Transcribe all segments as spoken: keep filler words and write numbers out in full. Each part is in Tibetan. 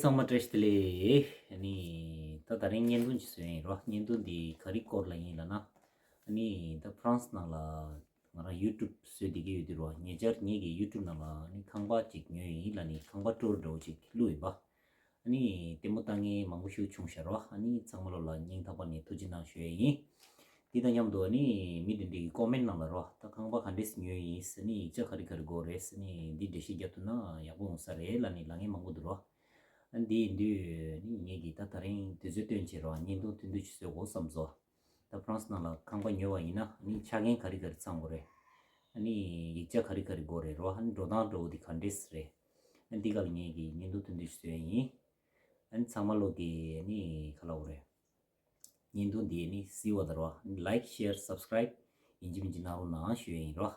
ཚང་མ་བཀྲ་ཤིས་བདེ་ལེགས། ཨ་ནི་ད་ད་རིང་བརྙན་ཐུང་ཅིག་བཟོས་ཡིན་རོ། བརྙན་ཐུང་འདི་ག་རེ་སྐོར་ལ་ཡིན་ལབ་ན། ཨ་ནི་ད་ཕ་རན་སི་ནང་ལ་ང་རང་ཡུ་ཊུབ་བཟོས་བསྡད་ཀྱི་ཡོད་དུས་རོ། ཉེ་ཆར་ངེད་ཀྱི་ཡུ་ཊུབ་ནང་ལ་ཨ་ནི་ཁང་པ་ཅིག་ཉོས་ཡིན་ལབ་ནི་ཁང་པ་ཊུར་འདྲ་བོ་ཅིག་བླུགས་ཡིན་པ། ཨ་ནི་ལྟད་མོ་ལྟ་མཁན་མང་པོ་ཞིག་བྱུང་ཤག་རོ། ཨ་ནི་ཚང་མ་ལོ་ལ་སྙིང་ཐག་པ་ནས་ཐུགས་རྗེ་གནང་ཞུ་ཡས་ཡིན། འདི་དང་མཉམ་དུ་ཨ་ནི་མི་དེ་འདྲའི་ཀོ་མེན་ནང་ལ་རོ། ད་ཁང་པ་ག་འདྲས་ཉོས་ཡིན་ཟེར་ནི་ཡིག་ཆ་ག་རེ་ག་རེ་དགོས་རེད་ཟེར་ནི་འདི་འགྲེལ་བཤད་རྒྱབ་ཐུབ་ན་ཡག་པོ་འོང་ས་རེད་ལབ་ནི་ལབ་མཁན་མང་པོ་འདུག་རོ། ཨ་འདི་ཡིན་དུས་ནི་ངེད་ཀྱིས་ད་ད་རིང་དུས་ཚོད་བཏོན་བྱས་རོ། བརྙན་ཐུང་ཐུང་ཐུང་ཞིག་བཟོ་དགོས་བསམ་སོང་། ད་ཕ་རན་སི་ནང་ལ་ཁང་པ་ཉོས་པ་ཡིན་ན་ཨ་ནི་ཆ་རྐྱེན་ག་རེ་ག་རེ་ཚང་དགོས་རེད། ཨ་ནི་ཡིག་ཆ་ག་རེ་ག་རེ་དགོས་རེད་རོ། ཨ་ནི་འགྲོ་སྟངས་འདྲ་བོ་འདི་ག་འདྲས་རེད། ཨ་འདི་ག་ལ་ངེད་ཀྱིས་བརྙན་ཐུང་ཐུང་ཐུང་ཞིག་བཟོས་ཡིན། ཨ་ནི་ཚང་མ་ལོ་གི་ཨ་ནི་ག་ལབ་དགོས་རེད། བརྙན་ཐུང་འདི་ནི་གཟིགས་པ་དང་རོ། ལའིཀ་ཤེར་སབ་སི་ཀ་རའིབ་ཡིན་གཅིག་མིན་གཅིག་གནང་རོགས་གནང་ཞུ་ཡས་ཡིན་རོ།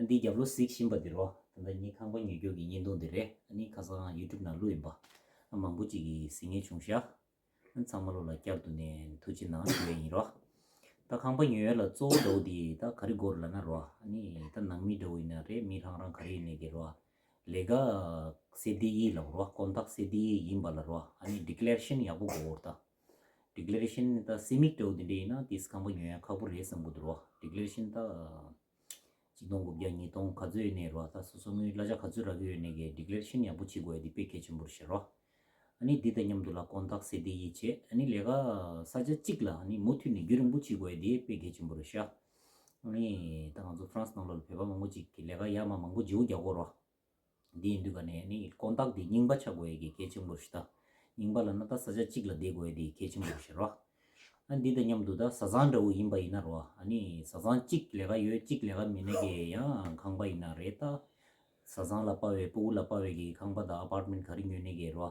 འདི་རྒྱབ་ལོགས་གཟིགས་བཞིན་པ་འདི་རོ། ད་ལྟ་ངའི་ཁང་པ་ཉོ་རྒྱུ་གི་བརྙན་ཐུང་འདི་རེད། ཨ་ནི་ཁ་སང་ཡུ་ཊུབ་ནང་བླུགས་ཡིན་པ། ཨ་མང་པོ་ཅིག་གིས་གཟིགས་མཁན་བྱུང་ཤག་ཨ་ཚང་མ་ལོ་ལ་བསྐྱར་དུ་ནས་ཐུགས་རྗེ་གནང་ཞུ་ཡས་ཡིན་རོ། ད་ཁང་པ་ཉོ་ཡས་ལ་གཙོ་བོ་འདྲ་བོ་འདི་ད་ག་རེ་དགོས་རེད་ལབ་ན་རོ། ཨ་ནི་ད་ནང་མི་འདྲ་བོ་ཡིན་ན་རེད། མི་རང་རང་ག་རེ་ཡིན་ནའི་གི་རོ། ལས་ཀ་སེ་ཌི་ཨི་ལབ་རོ། ཀོན་ཊག་སེ་ཌི་ཨི་ཡིན་པ་ལ་རོ། ཨ་ནི་ཌི་ཀི་ལེ་རེ་ཤན་ཡག་པོ་དགོས་རེད་ད། ཌི་ཀི་ལེ་རེ་ཤན་ད་སི་མིག་འདྲ་བོ་འདི་འདྲ་ཡིན་ན་ཏིས་ཁང་པ་ཉོ་ཡ་ཁག་པོ་རེད་བསམ་གི་འདུག་རོ། ཌི་ཀི་ལེ་རེ་ཤན་ད་ཆིག་སྟོང་དགུ་བརྒྱ་ཉིས་སྟོང་ག་ཚོད་ཡོད་ནའི་རོ། ད་སོ་སོ་དངུལ་གླ་ཆ་ག་ཚོད་རག་གི་ཡོད་ནའི་གི་ཌི་ཀི་ལེ་རེ་ཤན་ཡག་པོ་བྱེད་དགོས་ཡ་འདི་དཔེ་གལ་ཆེན་པོ་རེད་ཤག་རོ། ཨ་ནི་འདི་དང་མཉམ་དུ་ལ་ཀོན་ཊག་སེ་ཌི་ཨི་བྱས། ཨ་ནི་ལས་ཀ་ས་ཆ་གཅིག་ལ་ཨ་ནི་མུ་མཐུད་ནས་རྒྱུན་རིང་པོ་བྱེད་དགོས་ཡ་འདི་དཔེ་གལ་ཆེན་པོ་རེད་ཤག་ཨ་ནི་ད་ང་ཚོ་ཕ་རན་སི་ནང་ལོགས་ལ་བོད་པ་མང་པོ་ཅིག་གིས་ལས་ཀ་ཡར་མར་མང་པོ་བརྗེ་པོ་རྒྱག་གི་རོ། འདི་ཡིན་དུས་ག་ནས་ནི་ཀོན་ཊག་འདི་རྙིང་པ་ཆགས་དགོས་ཡས་ཀྱི་གལ་ཆེན་པོ་ཞིག་ད། རྙིང་པ་ལབ་ན་ད་ས་ཆ་གཅིག་ལ་བསྡད་དགོས་ཡས་འདི་གལ་ཆེན་པོ་ཞིག་རོ། ཨ་འདི་དང་མཉམ་དུ་ད་བཟའ་ཚང་འདྲ་བོ་ཡིན་པ་ཡིན་ན་རོ། ཨ་ནི་བཟའ་ཚང་གཅིག་ལས་ཀ་ཡོད་གཅིག་ལས་ཀ་མེད་ནས་ཀྱི་ཡང་ཁང་པ་ཡིན་ན་རེད་ད། བཟའ་ཚང་ལ་དཔའ་བའི་སྤུ་གུ་ལ་དཔའ་བའི་གི་ཁང་པ་དང་ཨ་པར་ཊི་མེན་ཊི་ག་རེ་ཉོས་ནས་ཀྱི་རོ།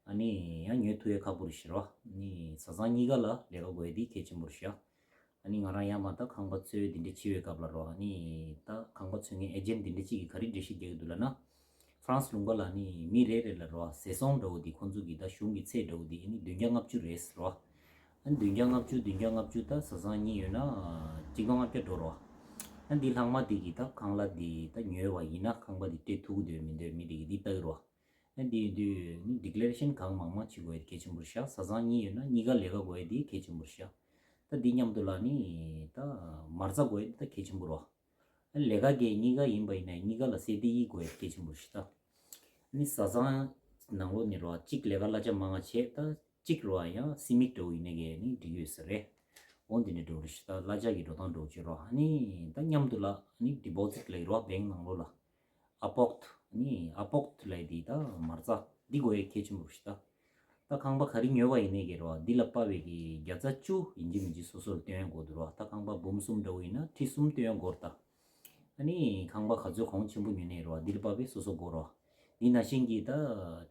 ཨ་ནི་ཡང་ཉོ་ཐུབ་ཡས་ཁག་པོ་རེད་ཤག་རོ། ཨ་ནི་བཟའ་ཚང་གཉིས་ཀ་ལ་ལས་ཀ་དགོས་ཡས་འདི་གལ་ཆེན་པོ་རེད་ཤག་ཨ་ནི་ང་རང་ཡར་མར་ད་ཁང་པ་འཚོལ་འདི་འདྲ་བྱེད་པའི་སྐབས་ལ་རོ། ཨ་ནི་ད་ཁང་པ་འཚོལ་མཁན་ཨེ་ཇེན་ཊི་འདི་འདྲ་གཅིག་གིས་ག་རེ་འགྲེལ་བཤད་རྒྱག་གི་འདུག་ལབ་ན། ཧྥ་རན་སི་ལུང་པ་ལ་ནི་མི་རེ་རེ་ལ་རོ་ཟེ་སོང་འདྲ་བོ་འདི་ཁོང་ཚོ་གི་ད་གཞུང་གི་ཚད་འདྲ་བོ་འདི་ཨ་ནི་བདུན་བརྒྱ་ལྔ་བཅུ་རེད་ཟེར་རོ། ཨ་ནི་བདུན་བརྒྱ་ལྔ་བཅུ་བདུན་བརྒྱ་ལྔ་བཅུ་ད་བཟའ་ཚང་གཉིས་ཡོད་ན་གཅིག་སྟོང་ལྔ་བརྒྱ་འགྲོ་རོ། ཨ་འདི་ལྷག་མ་འདི་གི་ད་ཁང་གླ་འདི་ད་ཉོས་པ་ཡིན་ན་ཁང་པ་འདི་སྤྲད་ཐུབ་ཀྱི་འདུག་མི་འདུག་མི་འདི་གི་འདི་ལྟ་གི་རོ། ཨ་འདི་ཡིན་དུས་ནི་ཌི་ཀི་ལེ་རེ་ཤན་གང་མང་མང་བྱེད་དགོས་ཡ་གལ་ཆེན་པོ་རེད་ཤག་བཟའ་ཚང་གཉིས་ཡོད་ན་གཉིས་ཀ་ལས་ཀ་དགོས་ཡ་འདི་གལ་ཆེན་པོ་རེད་ཤག་ད་འདི་མཉམ་དུ་ལ་ནི་ད་མ་རྩ་དགོས་ཡ་འདི་ད་གལ་ཆེན་པོ་རེད། ཨ་ལས་ཀ་གི་གཉིས་ཀ་ཡིན་པ་ཡིན་ན་གཉིས་ཀ་ལ་སེ་ཌི་ཨི་དགོས་ཡ་གལ་ཆེན་པོ་རེད་ཤག་ད་ནི་བཟའ་ཚང་ནང་ལོགས་ནི་རོ་གཅིག་ལས་ཀ་གླ་ཆ་མང་ང་བྱས། ད་གཅིག་རོ་ཡང་སི་མིག་འདྲ་བོ་ཡིན་ནའི་གི་ནི་འགྲིག་ཡོད་ས་རེད། འོ་འདི་ནི་འགྲོ་རེད་ཤག་ད་གླ་ཆ་གི་འགྲོ་སྟངས་འགྲོ་བྱེད་རོ། ཨ་ནི་ད་མཉམ་དུ་ལ་ནི་ཌི་པོ་ཟིཊ་ལ་ཡི་རོ་བེང་ནང་ལོགས་ལ། ཨ་པོག་ཊི། ནི་ཨ་པོག་ཊི་ལབ་ཡས་འདི་ད་མ་རྩ་འདི་དགོས་ཡ་གལ་ཆེན་པོ་རེད་ཤག་ད་ད་ཁང་པ་ག་རེ་ཉོས་པ་ཡིན་ནའི་གི་རོ་འདི་ལ་དཔའ་བའི་གི་བརྒྱ་ཆ་བཅུ་ཡིན་གཅིག་མིན་གཅིག་སོ་སོར་བཏོན་ཡ་དགོས་འདུག་རོ། ད་ཁང་པ་འབུམ་གསུམ་འདྲ་བོ་ཡིན་ན་ཁྲི་གསུམ་བཏོན་ཡ་དགོས་རེད་ད། ཨ་ནི་ཁང་པ་ག་ཚོད་གོང་ཆེན་པོ་ཉོས་ནའི་རོ་འདི་ལ་དཔའ་བའི་སོ་སོ་དགོས་རོ། འདི་ནང་བཞིན་གྱི་ད་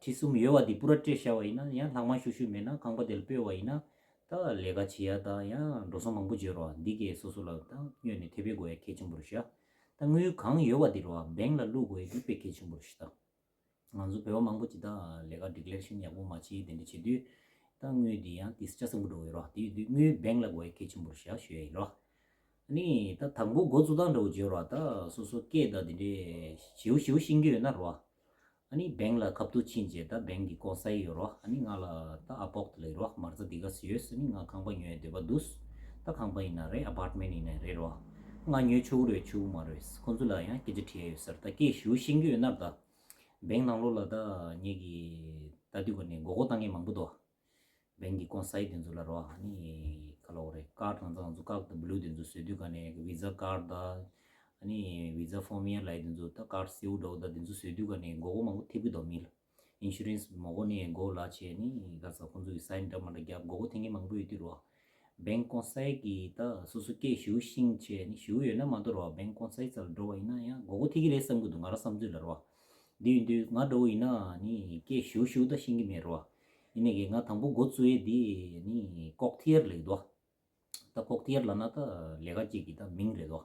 ཁྲི་གསུམ་ཡོད་པ་འདི་པུ་ར་སྤྲད་བཞག་པ་ཡིན་ན་ཡང་ལྷག་མ་ཤུགས་ཤུགས་མེད་ན་ཁང་པ་དེ་ལ་སྤོས་པ་ཡིན་ན། ད་ལས་ཀ་བྱེད་ཡ་དང་ཡང་འགྲོ་སོང་མང་པོ་བརྗེ་རོགས། འདི་གས་སོ་སོ་ལ་ད་སྔོན་ནས་ཐེ་བེད་དགོས་ཡ་གལ་ཆེན་པོ་རེད་ཤག་ད་དངུལ་གང་ཡོད་པ་འདི་རོགས་བེང་ལ་བླུག་དགོས་ཡ་འདི་དཔེ་གལ་ཆེན་པོ་རེད་ཤག་ད་ང་ཚོ་བོད་པ་མང་པོ་ཅིག་ད་ལས་ཀ་ཌི་ཀི་ལེ་རེ་ཤན་ཡག་པོ་མ་བྱེད་དེ་འདྲ་བྱེད་དུས་ད་དངུལ་འདི་ཡང་ཏིས་ཆ་ཚང་པོ་འགྲོ་གི་རོགས། དེ་ཡོད་དུས་དངུལ་བེང་ལ་དགོས་ཡ་གལ་ཆེན་པོ་རེད་ཤག་ཞུ་ཡ་ཡིན་རོགས། ཨ་ནི་ད་དང་པོ་འགོ་བཙུགས་སྟངས་འདྲ་བོ་བརྗོད་རོགས། ད་སོ་སོ་སྐད་ད་འདི་འདྲའི་ཞེའུ་ཞེའུ་ཤེས་ཀྱི་ཡོད་ན་རོགས། ཨ་ནི་བེང་ལ་ཁ་ཐུག་ཕྱིན་རྗེས་ད་བེང་གི་ཀོང་སའི་ཡོད་རོགས། ཨ་ནི་ང་ལ་ད་ཨ་པོག་ཊི་ལབ་ཡོད་རོགས། མ་རྩ་འདི་ག་ཚོད་ཡོད་ཟེར་ནི་ང་ཁང་པ་ཉོ་ཡ་འདོད་པ་འདུག་ད་ཁང་པ་ཡིན་ན་རེད་ཨ་པར་ཊི་མེན་ཊི་ཡིན་ན་རེད་རོགས། ང་ཉོ་ཆོག་གི་རེད་ཆོག་གི་མ་རེད། ཁོང་ཚོ་ལ་ཡང་སྐད་ཆ་དྲི་ཡ་ཡོད་ཟེར། ད་སྐད་ཞེའུ་ཤེས་ཀྱི་ཡོད་ན་ད་བེང་ནང་ལོགས་ལ་ད་ངེད་ཀྱི་ད་དུས་ག་ནས་མགོ་སྐོར་བཏང་མཁན་མང་པོ་འདུག་བེང་གི་ཀོང་སའི་དེ་ཚོ་ལ་རོ། ཨ་ནི་ག་ལབ་དགོས་རེད། ཀར་ཌི་ང་ཚོ་ང་ཚོ་ཀར་ཌི་དང་བླུ་དེ་ཚོ་བཟོ་དུས་ག་ནས་ཝི་ཛ་ཀར་ཌི་དང་། ཨ་ནི་ཝི་ཛ་ཕོར་མ་ཡ་ལབ་ཡ་དེ་ཚོ་ད་ཀར་ཌི་སེའུ་འདྲ་བོ་ད་དེ་ཚོ་བཟོ་དུས་ག་ནས་མགོ་སྐོར་མང་པོ་ཐེབས་ཀྱི་འདུག་མི་ལ། ཨིན་ཤུ་རན་སི་མགོ་སྐོར་ནས་མགོ་ལ་བྱས་ནི་ག་ས་ཁོང་ཚོ་གི་སའིན་འདྲ་མ་འདྲ་རྒྱབ་མགོ་སྐོར་ཐེབས་མཁན་མང་པོ་ཡོད་དུས་རོ། བེང་ཀོང་སའི་གི་ད་སོ་སོ་སྐད་ཞེའུ་ཤེས་བྱས་ནི་ཞེའུ་ཡོད་ན་མ་གཏོགས་རོ། བེང་ཀོང་སའི་རྩ་ལ་འགྲོ་བ་ཡིན་ན་ཡང་མགོ་སྐོར་ཐེབས་ཀྱི་རེད་བསམ་གྱི་འདུག་ང་རང་བསམ་ཚུལ་ལ་རོ། འདི་ཡིན་དུས་ང་འདྲ་བོ་ཡིན་ན་ནི་སྐད་ཞེའུ་ཞེའུ་ད་ཤེས་ཀྱི་མེད་རོ། ཡིན་ནའི་གི་ང་དང་པོ་འགོ་བཙུགས་ཡས་འདི་ནི་ཀོག་ཐི་ཡར་ལབ་ཀྱི་འདུག་ད་ཀོག་ཐི་ཡར་ལབ་ན་ད་ལས་ཀ་ཅིག་གི་ད་མིང་རེད་འདུག་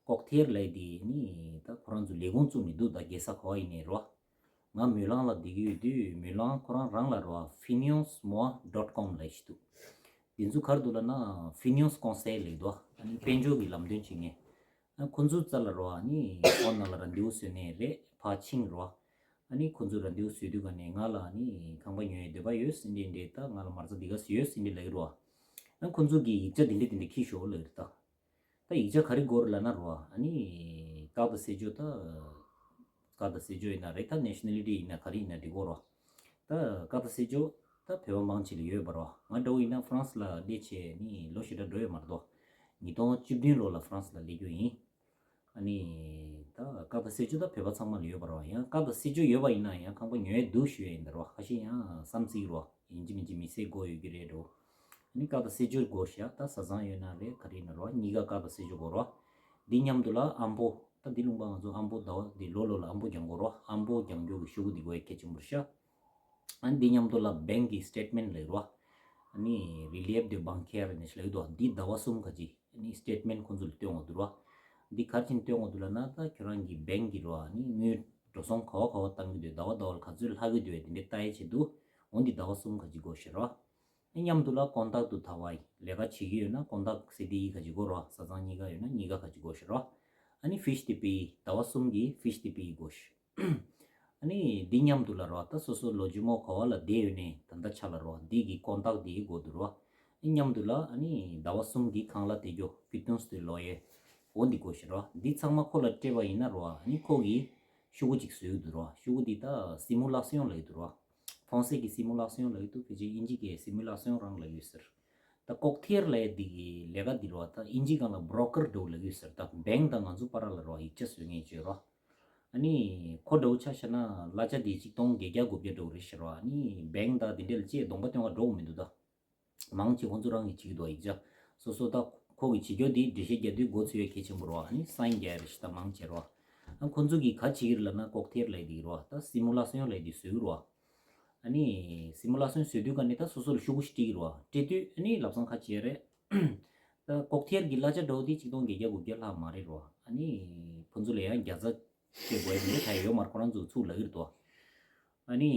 ཀོག་ཐི་ཡར་ལབ་ཡས་འདི་ནི་ད་ཁོ་རང་ཚོ་ལས་ཁུངས་བཙུགས་ནས་འདུག་ད་རྒྱལ་ས་ག་པར་ཡིན་ནའི་རོ། ང་མོན་ལང་ལ་བསྡད་ཀྱི་ཡོད་དུས་མོན་ལང་ཁོ་རང་རང་ལ་རོ་ཧྥི་ནིའོས་མོ་ཌོཊ་ཀོམ་ལབ་ཞིག་འདུག་འདི་ཚོ་ག་རེ་འདུག་ལབ་ན་ཧྥི་ནིའོས་ཀོང་སའི་ལབ་ཀྱི་འདུག་ཨ་ནི་དཔལ་འབྱོར་གྱི་ལམ་སྟོན་བྱེད་མཁན། ཨ་ཁོ་ཚོའི་རྩ་ལ་རོ། ཨ་ནི་ཕོན་ནང་ལ་རན་དེའུ་བཟོས་ནའི་རེད། ཕར་ཕྱིན་རོ། ཨ་ནི་ཁོ་ཚོ་རེན་ཌེ་བུ་བཟོས་དུས་ག་ནས་ང་ལ་ཨ་ནི་ཁང་པ་ཉོ་ཡའི་འདོད་པ་ཡོད་ཟེར་འདི་འདྲས། ད་ང་ལ་མ་རྩ་འདི་ག་ཟེར་ཡོད་ཟེར་འདི་ལབ་ཀྱི་རེད་བ། ཨ་ཁོ་ཚོ་གིས་ཡིག་ཆ་འདི་འདྲས་འདི་འདྲས་ཁྱེར་ཤོག་ལབ་ཀྱི་རེད་ད། ད་ཡིག་ཆ་ག་རེ་དགོས་རེད་ལབ་ན་རེད་བ། ཨ་ནི་ཀར་དང་སེ་ཇོ་ད། ཀར་དང་སེ་ཇོ་ཡིན་ན་རེད། ད་ནེ་ཤ་ནལ་ཊི་ཡིན་ན་ག་རེ་ཡིན་ན་འགྲིག་གོ་རེད་བ། ད་ཀར་དང་སེ་ཇོ་ད་བོད་པ་མང་ཆེ་ལ་ཡོད་པ་རེད་བ། ང་འདྲ་བོ་ཡིན་ན་ཧྥ་རན་སི་ལ་སླེབས་བྱས་ནི་ལོ་ཞེ་དྲག་འགྲོ་ཡོད་མ་རེད་དོ། ཉིས་སྟོང་བཅུ་བདུན་ལོ་ལ་ཧྥ་རན་སི་ལ་སླེབས་རྒྱུ་ཡིན། ཨ་ནི་ད་ཀར་དང་སེ་ཇོ་ད་བོད་པ་ཚང་མ་ལ་ཡོད་པ་རེད་བ། ཡང་ཀར་དང་སེ་ཇོ་ཡོད་པ་ཡིན་ན་ཡང་ཁང་པ་ཉོ་ཡས་འདུག་ཞུ་ཡས་ཡིན་ད་རེད་བ། ཁ་ཤས་ཡང་བསམ་རྩེ་གི་རེད་བ། ཡིན་གཅིག་མིན་གཅིག་མི་སེར་དགོས་ཡོད་ཀྱི་རེད་འགྲོ། ཨ་ནི་ཀར་དང་སེ་ཇོ་དགོས་ཤག་ད་བཟའ་ཚང་ཡོད་ན་རེད། ག་རེ་ཡིན་ན་རེད་བ། གཉིས་ཀ་ཀར་དང་སེ་ཇོ་དགོས་རེད་བ། འདི་མཉམ་དུ་ལ་ཨམ་པོ། ད་འདི་ལུང་པ་ང་ཚོ་ཨམ་པོ་ཟླ་བ་འདི་ལོ་ལོ་ལ་ཨམ་པོ་རྒྱག་དགོས་རེད་བ། ཨམ་པོ་རྒྱག་རྒྱུ་གི་ཤོག་གུ་འདི་དགོས་ཡ་གལ་ཆེན་པོ་རེད་ཤག་ཨ་ནི་འདི་མཉམ་དུ་ལ་བེང་གི་སི་ཊེཊ་མེན་ཊི་ལབ་རེད་བ། ཨ་ནི་རི་ལེབ་དེ་བང་ཁེར་ནས་ལབ་ཀྱི་འདུག་འདི་ཟླ་བ་གསུམ་ག་ཅིག་ཨ་ནི་སི་ཊེཊ་མེན་ཊི་ཁོང་ཚོ་ལ་སྟོན་དགོས་འདུག་རེད་བ། འདི་ག་རེ་བྱས་ནས་སྟོན་དགོས་འདུག་ལབ་ན། ད་ཁྱོད་རང་གི་བེང་གི་རེད་བ། ཨ་ནི་དངུལ་འགྲོ་སོང་ག་བ་ག་བ་བཏང་གི་འདུག་ཟླ་བ་ཟླ་བ་ལ་ག་ཚོད་ལྷག་གི་འདུག་འདི་འདྲ་ལྟ་ཡའི་ཆེད་དུ། འོ་འདི་ཟླ་བ་གསུམ་ག་ཅིག་དགོས་ཤག་རེད་བ། མཉམ་དུ་ལ་ཀོན་ཊེག་ཊི་དུ་ད་བ་ཡི་ལས་ཀ་བྱེད་ཀྱི་ཡོད་ན་ཀོན་ཊེག་ཊི་སི་ཌི་ག་ཅིག་དགོས་རེད་བ། བཟའ་ཚང་གཉིས་ཀ་ཡོད་ན་གཉིས་ཀ་ག་ཅིག་དགོས་ཤག་རེད་བ། ཨ་ནི་ཕི་ཤི་དེ་པེ་ཡི་ཟླ་བ་གསུམ་གྱི་ཕི་ཤི་དེ་པེ་ཡི་དགོས་ཤག་ཨ་ནི་འདི་མཉམ་དུ་ལ་རེད་བ། ད་སོ་སོ་ལོ་རྒྱུས་མོ་ག་བ་ལ་བསྡད་ཡོད་ནས་ད་ལྟ་ཆ་ལ་རེད་བ། འདི་གི་ཀོན་ཊེག་ཊི་འདི་གི་དགོས་འདུག་རེད་བ། ཨ་ནི་མཉམ་དུ་ལ་ཨ་ནི་ཟླ་བ་གསུམ་གྱི་ཁང་གླ་དེ་གྱོ་ཀུའི་ཊོན་སི་དེ་ལོ་ཡེ། འོ་འདི་དགོས་ཤག་རེད་བ། འདི་ཚང་མ་ཁོ་ལ་སྤྲད་པ་ཡིན་ན་རེད་བ། ཨ་ནི་ཁོ་གིས་ཤོག་གུ་ཅིག་བཟོས་ཀྱི་འདུག་རེད་བ། ཤོག་གུ་འདི་ད་སི་མུ་ལེ་ཤོན་ལབ་ཀྱི་འདུག་རེད་བ། ཧྥོན་སེ་གི་སི་མུ་ལེ་ཤོན་ལབ་ཀྱི་འདུག་ཕལ་ཆེར་དབྱིན་ཇི་གི་སི་མུ་ལེ་ཤོན་རང་ལབ་ཀྱི་ཡོད་ཟེར། ད་ཀོག་ཐེར་ལབ་ཡ་འདི་གི་ལས་ཀ་འདི་རེད་བ། ད་དབྱིན་ཇི་སྒང་ལ་བྷི་རོ་ཀར་འདྲ་བོ་ལབ་ཀྱི་ཡོད་ཟེར། ད་བེང་དང་ང་ཚོ་བར་ལ་རེད་བ། ཡིག་ཆ་བཟོ་མཁན་ཅིག་ཡོད་རེད་བ། ཨ་ནི་ཁོ་འདྲ་བོ་ཆ་བཞག་ན་གླ་ཆ་འདི་ཆིག་སྟོང་བརྒྱད་བརྒྱ་དགུ་བརྒྱ་འདྲ་བོ་རེད་ཤག་རེད་བ། ཨ་ནི་བེང་དང་འདི་འདྲ་ལ་ཅིག་གདོང་པ་སྟོན་ག་འགྲོ་གི་མི་འདུག་ད། མང་ཆེ་ཁོང་ཚོ་རང་གིས་བྱེད་ཀྱི་འདུག་ཡིག་ཆ་སོ་སོ། ད་ཁོ་གིས་བྱེད་རྒྱུ་དེ་འགྲེལ་བཤད་རྒྱག་དུས་མགོ་ཚོས་ཡ་གལ་ཆེན་པོ་རེད་བ། ཨ་ནི་སའིན་རྒྱག་ཡ་རེད་ཤག་ད་མང་ཆེ་རེད་བ། ཨ་ཁོང་ཚོ་གིས་ག་བྱེད་ཀྱི་རེད་ལབ་ན་ཀོག་ཐེར་ལབ་ཡ་དེ་རེད་བ། ད་སི་མུ་ལེ་ཤོན་ལབ་ཡ་དེ་བཟོ་གི་རེད་བ། ཨ་ནི་སི་མུ་ལེ་ཤོན་བཟོ་དུས་ག་ནས་ད་སོ་སོ་ལ་ཤོག་གུ་ཞིག་སྤྲད་ཀྱི་རེད་བ། སྤྲད་དུས་ཨ་ནི་ལབ་སང་ག་བྱེད་ཡ་རེད། ད་ཀོག་ཐེར་གྱི་གླ་ཆ་འདྲ་བོ་དེ་ཆིག་སྟོང་བརྒྱད་བརྒྱ་དགུ་བརྒྱ་ལྷག་མ་རེད་རེད་བ། ཨ་ནི་ཁོང་ཚོ་ལ་ཡང་བརྒྱ་རྩ་བྱེད་དགོས་ཡ་དེ་འདྲ་གང་ཡང་ཡོད་མ་རེད། ཁོ་རང་ཚོ་ཚུར་ལབ་ཀྱི་རེད་དོ། ཨ་ནི་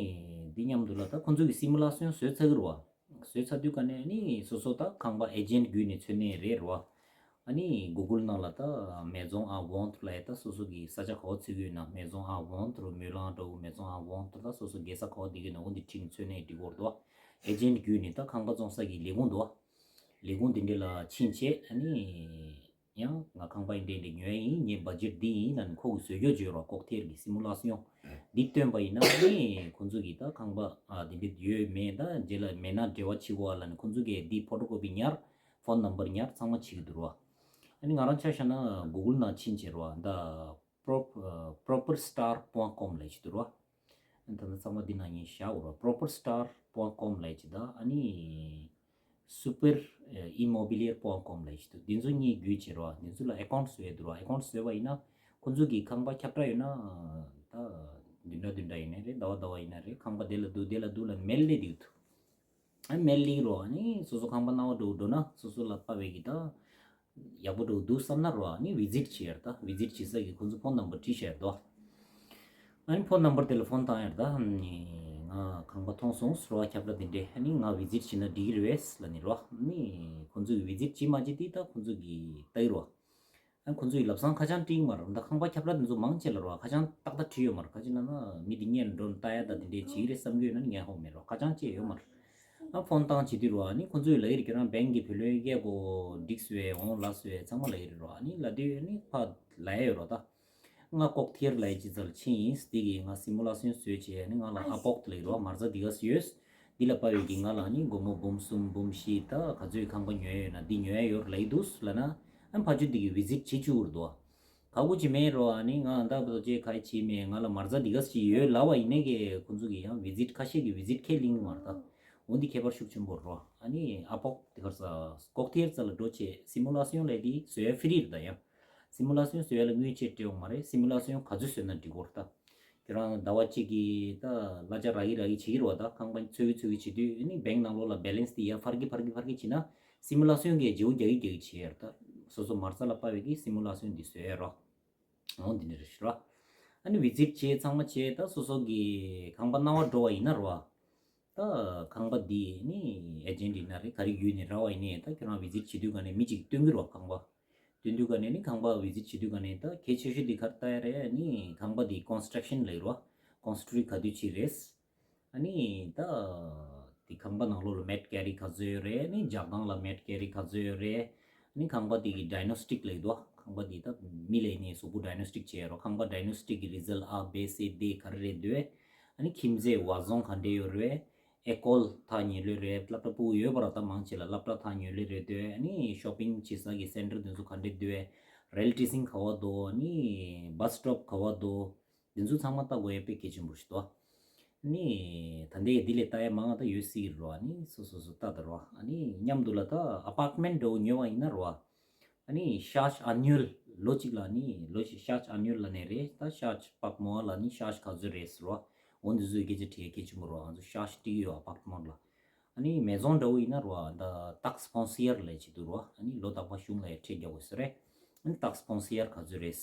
འདི་མཉམ་དུ་ལ་ད་ཁོང་ཚོ་གི་སི་མུ་ལེ་ཤོན་བཟོས་ཚར་གི་རེད་བ། བཟོས་ཚར་དུས་ག་ནས་ཨ་ནི་སོ་སོ་ད་ཁང་པ་ཨེ་ཇེན་ཊི་བརྒྱུད་ནས་འཚོལ་ནས་རེད་རེད་བ། ཨ་ནི་གུ་གུལ་ནང་ལ་ད་མེ་ཛོན་ཨ་ཝོན་ཊི་ལབ་ཡ། ད་སོ་སོ་གི་ས་ཆ་ག་བ་འཚོལ་གི་ཡོད་ན། མེ་ཛོན་ཨ་ཝོན་ཊི་རུ་མུ་ལང་འདྲ་བོ། མེ་ཛོན་ཨ་ཝོན་ཊི་ད་སོ་སོ་རྒྱལ་ས་ག་བ་བསྡད་ཀྱི་ཡོད་ན་འོ་འདི་ཁྲིད་ནས་འཚོལ་ནས་འགྲིག་གི་རེད་དོ། ཨེ་ཇེན་ཊི་བརྒྱུད་ནས་ད་ཁང་པ་བཙོང་ས་གི་ལས་ཁུངས་འདུག་བ། ལས་ཁུངས་དེ་འདྲ་ལ་ཕྱིན་བྱས་ཨ་ནི། ཡང་ང་ཁང་པ་འདི་འདྲ་ཉོ་ཡ་ཡིན། ངའི་བ་ཇེཊ་འདི་ཡིན་ལབ་ནས་ཁོ་གིས་བཟོ་བཅོས་བྱོས་རོགས། ཀོག་ཐེར་གྱི་སི་མུ་ལེ་ཤོན་འདི་བཏོན་པ་ཡིན་ན་ཨ་ནི་ཁོང་ཚོ་གིས་ད་ཁང་པ་ཨ་འདི་འདྲ་ཡོད་མེད། ད་རྗེས་ལ་མེད་ན་འབྲེལ་བ་བྱེད་དགོས་ཨ་ལབ་ནས་ཁོང་ཚོ་གིས་འདི་ཕོ་ཊོ་ཀོ་པི་ཉར། ཕོན་ནམ་བར་ཉར། ཚང་མ་བྱེད་ཀྱི་འདུག་རོ། ཨ་ནི་ང་རང་ཆ་བཞག་ན་གུ་གུལ་ནང་ཕྱིན་བྱས་རོ། ད་པོ་པོར་སི་ཊར་པོ་ཨིན་ཊི་ཀོམ་ལབ་ཅིག་འདུག་རོ། ད་ལྟ་ཚང་མ་འདི་ནང་ཡིན་བཞག་འོ་ར། པོ་པོར་སི་ཊར་པོ་ཨིན་ཊི་ཀོམ་ལབ་ཅིག་དང་ཨ་ནི་སུ་པེར་ཨི་མོ་བི་ལི་ཡར་པོ་ཨིན་ཊི་ཀོམ་ལབ་ཅིག་འདུག་འདི་ཚོ་གཉིས་བརྒྱུད་བྱས་རོ། འདི་ཚོ་ལ་ཨེ་ཀོན་ཊི་བཟོས་འདུག་རོ། ཨེ་ཀོན་ཊི་བཟོས་པ་ཡིན་ན་ཁོང་ཚོ་གི་ཁང་པ་ཁྱབ་བསྒྲགས་ཡོད་ན་ད་བདུན་ཕྲག་བདུན་ཕྲག་ཡིན་ན་རེད། ཟླ་བ་ཟླ་བ་ཡིན་ན་རེད། ཁང་པ་དེ་ལ་འདུག་དེ་ལ་འདུག་ལབ་མེལ་སླེབས་བསྡད་ཀྱི་འདུག་ཨ་མེལ་སླེབས་རོ། ཨ་ནི་སོ་སོ་ཁང་པ་སྣང་བ་འགྲོ་འགྲོ་ན་སོ་སོ་ལ་དཔའ་བའི་གི་ད་ཡག་པོ་འགྲོ་འདུག་བསམ་ན་རོ། ཨ་ནི་བི་ཛིཊ་བྱེད་ཡར་ད། བི་ཛིཊ་བྱེད་ས་གི་ཁོང་ཚོ་ཕོན་ནམ་བར་བྲིས་བཞག་ཡར་དོ། ཨ་ནི་ཕོན་ནམ་བར་དེ་ལ་ཕོན་བཏང་ཡར་ད། ཨ་ནི་ང་ཁང་པ་མཐོང་སོང་ཟེར་བ། ཁྱབ་བསྒྲགས་དེ་འདྲས། ཨ་ནི་ང་བི་ཛིཊ་བྱེད་ན་འགྲིག་གི་རེད་པས་ལབ་ནི་རོ། ཨ་ནི་ཁོང་ཚོ་གི་བི་ཛིཊ་བྱེད་མ་བྱེད་དེ་ད་ཁོང་ཚོ་གི་ལྟ་གི་རོ། ཨ་ཁོང་ཚོས་ལབ་སང་ཁ་བྱང་བྲིས་མ་རེད། ད་ཁང་པ་ཁྱབ་བསྒྲགས་དེ་ཚོ་མང་ཆེ་ལ་རོ་ཁ་བྱང་ཏག་ཏག་བྲིས་ཡོད་མ་རེད། ཁ་ཅིག་ན་ན་མི་དེ་སྔོན་འགྲོ་ལྟ་ཡ་ད་དེ་འདྲས་བྱེད་ཀྱི་རེད་བསམ་གྱི་ཡོད་ན་ནི་ངས་ཧོ་མེད་རོ། ཁ་བྱང་བཅས་ཡོད་མ་རེད། ཨ་ཕོན་བཏང་བྱེད་དུས་རོ། ཨ་ནི་ཁོང་ཚོས་ལབ་ཀྱི་རེད། ཁྱོད་རང་བེང་གི་བུ་ལོན་སྐྱེལ་དགོས། འགྲིག་སོང་བས། འོང་ལགས་སོང་བས། ཚང་མ་ལབ་ཀྱི་རེད་རོ། ཨ་ནི་ལབ་དུས་ཨ་ནི་ཕ་ལབ་ཡ་ཡོད་རོ། ད་ང་ཀོག་ཐེར་ལབ་ཡ་ཅི་ཙལ་ཕྱིན་ཡིན། དེ་གི་ང་སི་མུ་ལེ་ཤོན་བཟོས་བྱས། ཨ་ནི་ང་ལ་ཨ་པོག་ལབ་ཀྱི་རོ། མ་རྩ་འདི་ག་ཡོད། འདི་ལ་དཔའ་བའི་གི་ང་ལ་ནི་སྒོར་མོ་འབུམ་གསུམ་འབུམ་བཞི་ད་ག་ཚོད་ཁང་པ་ཉོ་ཡ་ཡོད་ན་འདི་ཉོ་ཡ་ཡོད་ལབ་ཀྱི་འདུག་ལབ་ན། ཨ་ཕ་ཆུ་འདི་གི་བི་ཛིཊ་བྱེད་བཅུག་རུ་འདུག་ག་གུ་ཅི་མེད་རོ། ཨ་ནི་ང་ད་བོད་ཅེ་ཁ་ཡི་བྱེད་མེད། ང་ལ་མ་རྩ་འདི་ག་ཅི་ཡོད་ལབ་པ་ཡིན་ནའི་གི་ཁོང་ཚོ་གི་ཡང་བི་ཛིཊ་ཁ་ཤས་ཀྱི་བི་ཛིཊ་ཁས་ལེན་གི་མ་རེད་ད། འོ་འདི་ཁྱད་པར་ཤུགས་ཆེན་པོ་རོ། ཨ་ནི་ཨ་པོག་དེ་གར་ས་ཀོག་ཐེར་རྩ་ལ་འགྲོ་བྱས་སི་མུ་ལེ་ཤོན་ལབ་དེ་བཟོ་ཡ་ཕི་རི་རེད་ད། ཡང་སི་མུ་ལེ་ཤོན་བཟོ་ཡ་ལ་དངུལ་ཆེ་སྤྲད་ཡོང་མ་རེད། སི་མུ་ལེ་ཤོན་ག་ཚོད་བཟོས་ན་འགྲིག་གོ་རེད་ད། ཁྱེད་རང་ཟླ་བ་གཅིག་གི་ད་གླ་ཆ་རག་གི་རག་གི་བྱེད་ཀྱི་རེད་བ། ད་ཁང་པ་འཚོལ་གི་འཚོལ་གི་བྱེད་དུས་ཨ་ནི་བེང་ནང་ལོགས་ལ་བེ་ལེན་སི་དེ་ཡར་འཕར་གི་འཕར་གི་འཕར་གི་བྱེད་ན་སི་མུ་ལེ་ཤོན་གྱིས་བརྗེ་པོ་རྒྱག་གི་རྒྱག་གི་བྱེད་ཡར་ད། སོ་སོ་མ་རྩ་ལ་དཔའ་བའི་གི་སི་མུ་ལེ་ཤོན་འདི་བཟོ་ཡ་རོ། འོ་འདི་འདྲ་རེད་ཤག་རོ། ཨ་ནི་བི་ཛིཊ་བྱས་ཚང་མ་བྱས་ད་སོ་སོ་གི་ཁང་པ་སྣང་བ་འགྲོ་བ་ཡིན་ན་རོ། ད་ཁང་པ་འདི་ནི་ཨེ་ཇེན་ཊི་ཡིན་ན་རེད། ག་རེ་བརྒྱུད་ནས་རག་པ་ཡིན་ནའི་ད་ཁྱོད་རང་བི་ཛིཊ་བྱེད་དུས་ག་ནས་མི་གཅིག་སྟོན་གི་རོ་ཁང་པ། སྟོན་དུས་ག་ནས་ནི་ཁང་པ་བི་ཛིཊ་བྱེད་དུས་ག་ནས་ད་གལ་ཆེ་ཤོས་འདི་ག་རེ་ལྟ་ཡ་རེད། ནི་ཁང་པ་འདི་ཀོན་སི་ཊྲག་ཤན་ལབ་ཀྱི་རོ། ཀོན་སི་ཊུ་རི་ག་དུས་ཅིག་རེད། ཨ་ནི་ད་དེ་ཁང་པ་ནང་ལོགས་ལ་མེད་ཀེ་རི་ག་ཚོད་ཡོད་རེད། ཨ་ནི་ལྗགས་སྡང་ལ་མེད་ཀེ་རི་ག་ཚོད་ཡོད་རེད། ཨ་ནི་ཁང་པ་དེ་གི་ཌའི་ནོ་སི་ཊིག་ལབ་འདུག་ཁང་པ་དེ་ད་མི་ལ་ནི་གཟུགས་པོ་ཌའི་ནོ་སི་ཊིག་བྱས་རོ། ཁང་པ་ཌའི་ནོ་སི་ཊིག་གི་རི་ཛལ་ཨ་བེ་སི་ཌི་ག་རེ་རེད་འདུག་ཨ་ནི་ཁྱིམ་མཚེས་བ་བཟང་ག་འདྲས་ཡོད་རེད། ཨེ་ཀོལ་ཐག་ཉེ་ལོས་རེད། སློབ་གྲྭ་ཕྲུ་གུ་ཡོད་པ་ར་ད་མང་ཆེ་ལ་སློབ་གྲྭ་ཐག་ཉེ་ལོས་རེད་འདུག་ཨ་ནི་ཤོ་པིང་བྱེད་ས་གི་སེན་ཊར་དེ་ཚོ་ག་འདྲས་འདུག་རེལ་ཊི་སིང་ག་བ་འདུག་ཨ་ནི་བྷ་སི་སི་ཊོབ་ག་བ་འདུག་དེ་ཚོ་ཚང་མ་ལྟ་དགོས་ཡ་དཔེ་གལ་ཆེན་པོ་ཞིག་འདུག་ཨ་ནི་ད་ལྟའི་འདི་ལས་ལྟ་ཡ་མང་ང་ད་ཡོད་སྲིད་རོ། ཨ་ནི་སོ་སོ་སོ་ལྟ་ད་རོ། ཨ་ནི་མཉམ་དུ་ལ་ད་ཨ་པར་ཊི་མེན་ཊི་འདྲ་བོ་ཉོ་བ་ཡིན་ན་རོ། ཨ་ནི་ཤཱར་ཇི་ཨ་ནུ་ཨལ་ལོ་གཅིག་ལ་ནི་ལོ་གཅིག་ཤཱར་ཇི་ཨ་ནུ་ཨལ་ལ་ནས་རེད། ད་ཤཱར་ཇི་པག་མོ་ལ་ནི་ཤཱར་ཇི་ག་ཚོད་རེད་ཟེར་རོ། འོ་འདི་ཚོའི་སྐད་ཆ་དྲི་ཡ་གལ་ཆེན་པོ་རོ། ང་ཚོ་ཤཱར་ཇི་སྟེར་གྱི་ཡོད་ཨ་པར་ཊི་མེན་ཊི་ལ། ཨ་ནི་མེ་ཛོན་འདྲ་བོ་ཡིན་ན་རོ། ད་ཊེག་སི་ཕོན་སི་ཡར་ལབ་ཅིག་འདུག་རོ། ཨ་ནི་ལོ་རྟག་པར་གཞུང་ལ་ཡ་ཁྲལ་རྒྱག་དགོས་ས་རེད། ཨ་ནི་ཊེག་སི་ཕོན་སི་ཡར་ག་ཚོད་རེད།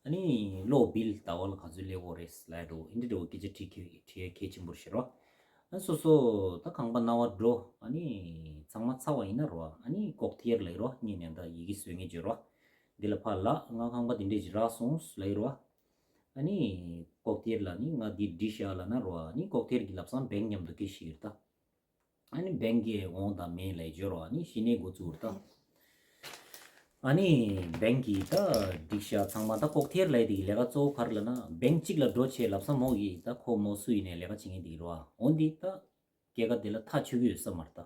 ཨ་ནི་གློག་བིལ་ཟླ་བ་ལ་ག་ཚོད་སླེབས་ཡོད་རེད་ལབ་འགྲོ། འདི་འདྲ་བོ་སྐད་ཆ་དྲི་གལ་དྲི་ཡ་གལ་ཆེན་པོ་རེད་ཤག་རོ། ཨ་སོ་སོ་ད་ཁང་པ་གནའ་བ་འགྲོ། ཨ་ནི་ཚང་མ་ཚར་བ་ཡིན་ན་རོ། ཨ་ནི་ཀོག་ཐེར་ལབ་རོ། ངས་ནས་ད་ཡི་གེ་བཟོས་ངེས་བརྗོད་རོ། འདི་ལ་ཕར་ལ་ང་ཁང་པ་འདི་འདྲས་ཅིག་རག་སོང་ལབ་རོ། ཨ་ནི་ཀོག་ཐེར་ལ་ནི་ང་འདི་སྒྲིག་བཞག་ལབ་ན་རོ། ཨ་ནི་ཀོག་ཐེར་གྱི་ལབ་སང་བེང་མཉམ་དུ་སྐད་ཤིག་ཡོད་ད། ཨ་ནི་བེང་གི་འོང་དང་མེད་ལས་བརྗོད་རོགས། ཨ་ནི་གཞི་ནས་འགོ་བཙུགས་ད། ཨ་ནི་བེང་གི་ད་སྒྲིག་བྱ་ཚང་མ་ད་ཀོག་ཐེར་ལས་དེ་གི་ལས་ཀ་གཙོ་བོ་ག་རེ་ལབ་ན། བེང་གཅིག་ལ་འགྲོ་བྱས་ལབ་ས་མོ་གི་ད་ཁོ་མོ་སུ་ཡིན་ནའི་ལས་ཀ་བྱེད་མཁན་དེ་གི་རོ། འོན་ཏེ་ད་སྐྱེད་ཀ་དེ་ལ་ཐག་ཆོད་གི་ཡོད་ས་མ་རེད་ད།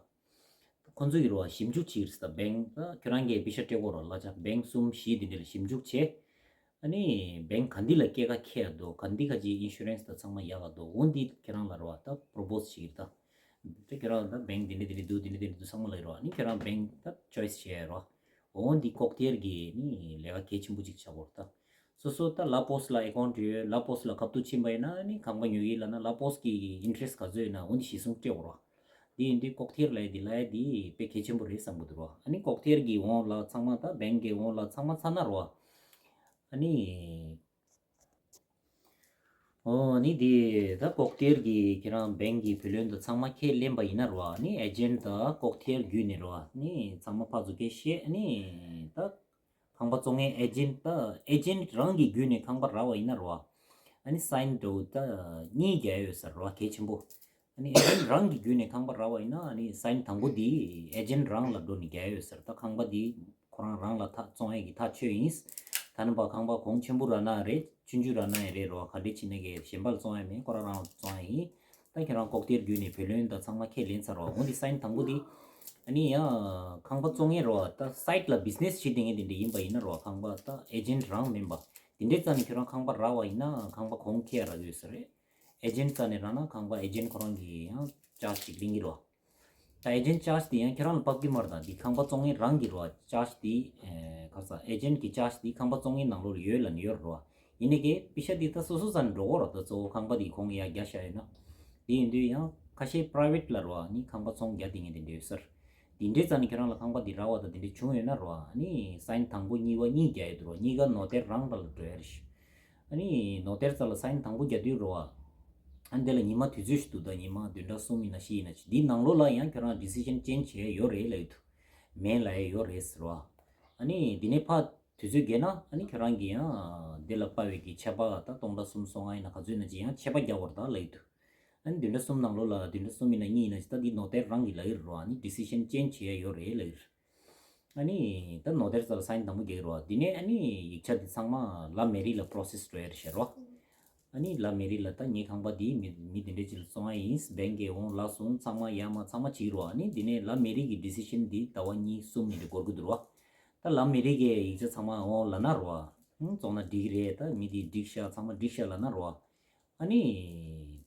ཁོ་ཚོ་གི་རོ་ཞིབ་འཇུག་བྱེད་ཀྱི་རེད་ད། བེང་ད་ཁྱོད་རང་གིས་པེ་ཤ་སྤྲད་དགོས་རོ། གླ་ཆ་བེང་གསུམ་བཞི་དེ་འདྲ་ལ་ཞིབ་འཇུག་བྱས། ཨ་ནི་བེང་ག་འདི་ལ་སྐྱེད་ཀ་ཁེ་ཡ་འདུག་ག་འདི་ཁ་ཅིག་ཨིན་ཤུ་རན་སི་དང་ཚང་མ་ཡག་ག་འདུག་འོ་འདི་ཁྱེད་རང་ལ་རོ་ད་པོ་རོ་པོ་སི་བྱེད་ཀྱི་རེད་ད། དེ་ཁྱེད་རང་ལ་ད་བེང་འདི་འདྲ་འདི་འདྲ་འདུག་འདི་འདྲ་འདི་འདྲ་འདུག་ཚང་མ་ལ་རོ། ཨ་ནི་ཁྱེད་རང་བེང་ད་ཅོའི་སི་བྱེད་ཡ་རོ། འོ་འདི་ཀོག་ཐེར་གི་ནི་ལས་ཀ་གལ་ཆེན་པོ་ཅིག་ཆགས་དགོས་རེད་ད། སོ་སོ་ད་ལ་པོ་སི་ལ་ཨེ་ཀོན་ཊི་ཡོད། ལ་པོ་སི་ལ་ཁ་ཐུག་ཕྱིན་པ་ཡིན་ན། ཨ་ནི་ཁང་པ་ཉོ་གི་ལབ་ན་ལ་པོ་སི་གི་ཨིན་ཊི་རེ་སི་ག་ཚོད་ཡོད་ན་འོ་འདི་གཞི་བཟུང་སྤྲད་དགོས་རོ། འདི་ཡིན་དུས་ཀོག་ཐེར་ལབ་ཡ་འདི་ལབ་ཡ་འདི་དཔེ་གལ་ཆེན་པོ་རེད་བསམ་གི་འདུག་རོ། ཨ་ནི་ཀོག་ཐེར་གི་འོང་ལ་ཚང་མ་ད་བེང་གི་འོང་ལ་ཚང་མ་ཚར་ན་རོ། ཨ་ནི། ཨོ་ནི་དེ་ད་ཀོག་ཐེར་གི་ཁྱེད་རང་བེང་གི་བུ་ལོན་དང་ཚང་མ་ཁས་ལེན་པ་ཡིན་ན་རོ། ཨ་ནི་ཨེ་ཇེན་ཊི་དང་ཀོག་ཐེར་བརྒྱུད་ནས་རོ། ཨ་ནི་ཚང་མ་ཕར་ཚུར་སྐད་བཤད། ཨ་ནི་ད་ཁང་པ་བཙོང་མཁན་ཨེ་ཇེན་ཊི་ད་ཨེ་ཇེན་ཊི་རང་གི་བརྒྱུད་ནས་ཁང་པ་རག་པ་ཡིན་ན་རོ། ཨ་ནི་སའིན་འདྲ་བོ་ད་གཉིས་རྒྱག་ཡོད་ས་རོ། གལ་ཆེན་པོ། ཨ་ནི་ཨེ་ཇེན་ཊི་རང་གི་བརྒྱུད་ནས་ཁང་པ་རག་པ་ཡིན་ན། ཨ་ནི་སའིན་དང་པོ་འདི་ཨེ་ཇེན་ཊི་རང་ལ་འགྲོ་ནས་རྒྱག་ཡོད་ཟེར། ད་ཁང་པ་འདི་ཁོ་རང་རང་ལ་ཐག་བཙོང་ཡས་ཀྱི་ཐག་ཆོད་ཡིན། ད་ནི་པ་ཁང་པ་གོང་ཆེན་པོ་རག་ན་རེད། ཆུང་ཆུང་རག་ན་ཡང་རེད་རོ། ག་འདྲས་བྱས་ནས་གི་གཞན་པ་ལ་བཙོང་ཡས་མེད། ཁོ་རང་རང་ལ་བཙོང་ཡས་ཡིན། ད་ཁྱེད་རང་ཀོག་ཐེར་བརྒྱུད་ནས་བུ་ལོན་དང་ཚང་མ་ཁས་ལེན་ཚར་རོ། འོ་འདི་སའིན་དང་པོ་འདི། ཨ་ནི་ཡང་ཁང་པ་བཙོང་མཁན་རོ། ད་སའིཌ་ལ་བི་ཛི་ནེ་སི་བྱེད་བསྡད་མཁན་དེ་འདྲས་ཡིན་པ་ཡིན་ན་རོ། ཁང་པ་ད་ཨེ་ཇེན་ཊི་རང་མིན་པ་དེ་འདྲས་རྩ་ནས་ཁྱེད་རང་ཁང་པ་རག་པ་ཡིན་ན་ཁང་པ་གོང་ཁེ་རག་ཡོད་ས་རེད། ཨེ་ཇེན་ཊི་རྩ་ནས་རག་ན་ཁང་པ་ཨེ་ཇེན་ཊི་ཁོ་རང་གིས་ཡང་ཅཱར་ཇི་ཅིག་ལེན་གྱི་རོ། ད་ཨེ་ཇེན་ཊི་ཅཱར་ཇི་དེ་ཡང་ཁྱེད་རང་ལ་ཕབ་ཀྱི་མ་རེད། ད་འདི་ཁང་པ་བཙོང་མཁན་རང་གི་རོ། ཅཱར་ཇི་དེ་ཨེ་ག་རེ་ཟེར། ཨེ་ཇེན་ཊི་གི་ཅཱར་ཇི་དེ་ཁང་པ་བཙོང་མཁན་ནང་ལོགས་ལ་ཡོད་ལབ་ནས་ཡོད་རེད་རོ། ཡིན་ནའི་གི་པེ་ཤ་དེ་ད་སོ་སོ་རྩ་ནས་འགྲོ་གི་རོ། ད་གཙོ་བོ་ཁང་པ་དེ་གོང་ཡར་རྒྱག་བཞག་ཡོད་ན། དེ་ཡིན་དུས་ཡང་ཁ་ཤས་པ་རའི་ཝེ་ཊི་ལ་རོ། ཨ་ནི་ཁང་པ་ཚོང་རྒྱག་བསྡད་མཁན་དེ་འདྲ་ཡོད་ས་རེད། དེ་འདྲའི་རྩ་ནས་ཁྱེད་རང་ལ་ཁང་པ་འདི་རག་པ་དང་དེ་འདྲ་བྱུང་ཡོད་ན་རོ། ཨ་ནི་སའིན་དང་པོ་གཉིས་པ་གཉིས་རྒྱག་ཡོད་འདུག་རོ། གཉིས་ཀ་ནོ་ཏེར་རང་ར་ལ་འགྲོ་ཡ་རེད་ཤག་ཨ་ནི་ནོ་ཏེར་རྩ་ལ་སའིན་དང་པོ་རྒྱག་དུས་རོ། ཨ་ནི་དེ་ལ་ཉི་མ་དུས་ཚོད་ཞིག་འདུག་ད་ཉི་མ་བདུན་ཕྲག་གསུམ་ཡིན་ན་བཞི་ཡིན་ན་ཅིག་འདིའི་ནང་ལོགས་ལ་ཡང་ཁྱེད་རང་ཌི་སི་ཤན་ཅེན་ཇི་བྱེད་ཡ་ཡོད་རེད་ལབ་ཡོད་འདུག་མེད་ལབ་ཡ་ཡོད་རེད་ཟེར་བ། ཨ་ནི་འདི་ནས་ཕར་དུས་ཚོད་བརྒལ་ན་ཨ་ནི་ཁྱེད་རང་གིས་ཡང་དེ་ལ་དཔག་པའི་གི་ཆད་པ་ད་སྟོང་ཕྲག་གསུམ་སོ་ལྔ་ཡིན་ན་ག་ཚོད་ཡིན་ན་ཅིག་ཡང་ཆད་པ་རྒྱག་དགོས་རེད་ད་ལབ་ཡོད་འདུག་ཨ་ནི་བདུན་ཕྲག་གསུམ་ནང་ལོགས་ལ་བདུན་ཕྲག་གསུམ་ཡིན་ན་གཉིས་ཡིན་ན་ཅིག་ད་འདི་ནོ་ཏེར་རང་གིས་ལབ་ཡོད་རེད་རོ། ཨ་ནི་ཌི་སི་ཤན་ཅེན་ཇི་བྱེད་ཡ་ཡོད་རེད་ལབ་ཡོད་རེད། ཨ་ནི་ད་ནོ་ཏེར་རྩ་ལ་སའིན་དང་པོ་རྒྱག་གི་རོ། དེ་ནས་ཨ་ནི་ཡིག་ཆ་དེ་ཚང་མ་ལ་མེ་རི་ལ་པོ་རོ་སེ་སི་འགྲོ་ཡ་རེད་ཤག་རོ། ཨ་ནི་ལ་མེ་རི་ལ་ད་ངའི་ཁང་པ་འདི་མི་མི་དེ་འདྲས་ཅིག་ལ་བཙོང་ཡ་ཡིན། བེང་གིས་འོང་ལག་སོང་ཚང་མ་ཡར་མར་ཚང་མ་བྱེད་ཀྱི་རོ། ཨ་ནི་དེ་ནས་ལ་མེ་རི་གི་ཌི་སི་ཤན་འདི་ཟླ་བ་གཉིས་གསུམ་ནས་འགོར་གྱི་འདུག་རོ། ད་ལ་མེ་རི་གིས་ཡིག་ཆ་ཚང་མ་འོང་ལབ་ན་རོ། ཨང་བཙོང་ན་འགྲིག་གི་རེད། ད་མི་དེས་འགྲིག་ཤག་ཚང་མ་འགྲིག་ཤག་ལབ་ན་རོ། ཨ་ནི་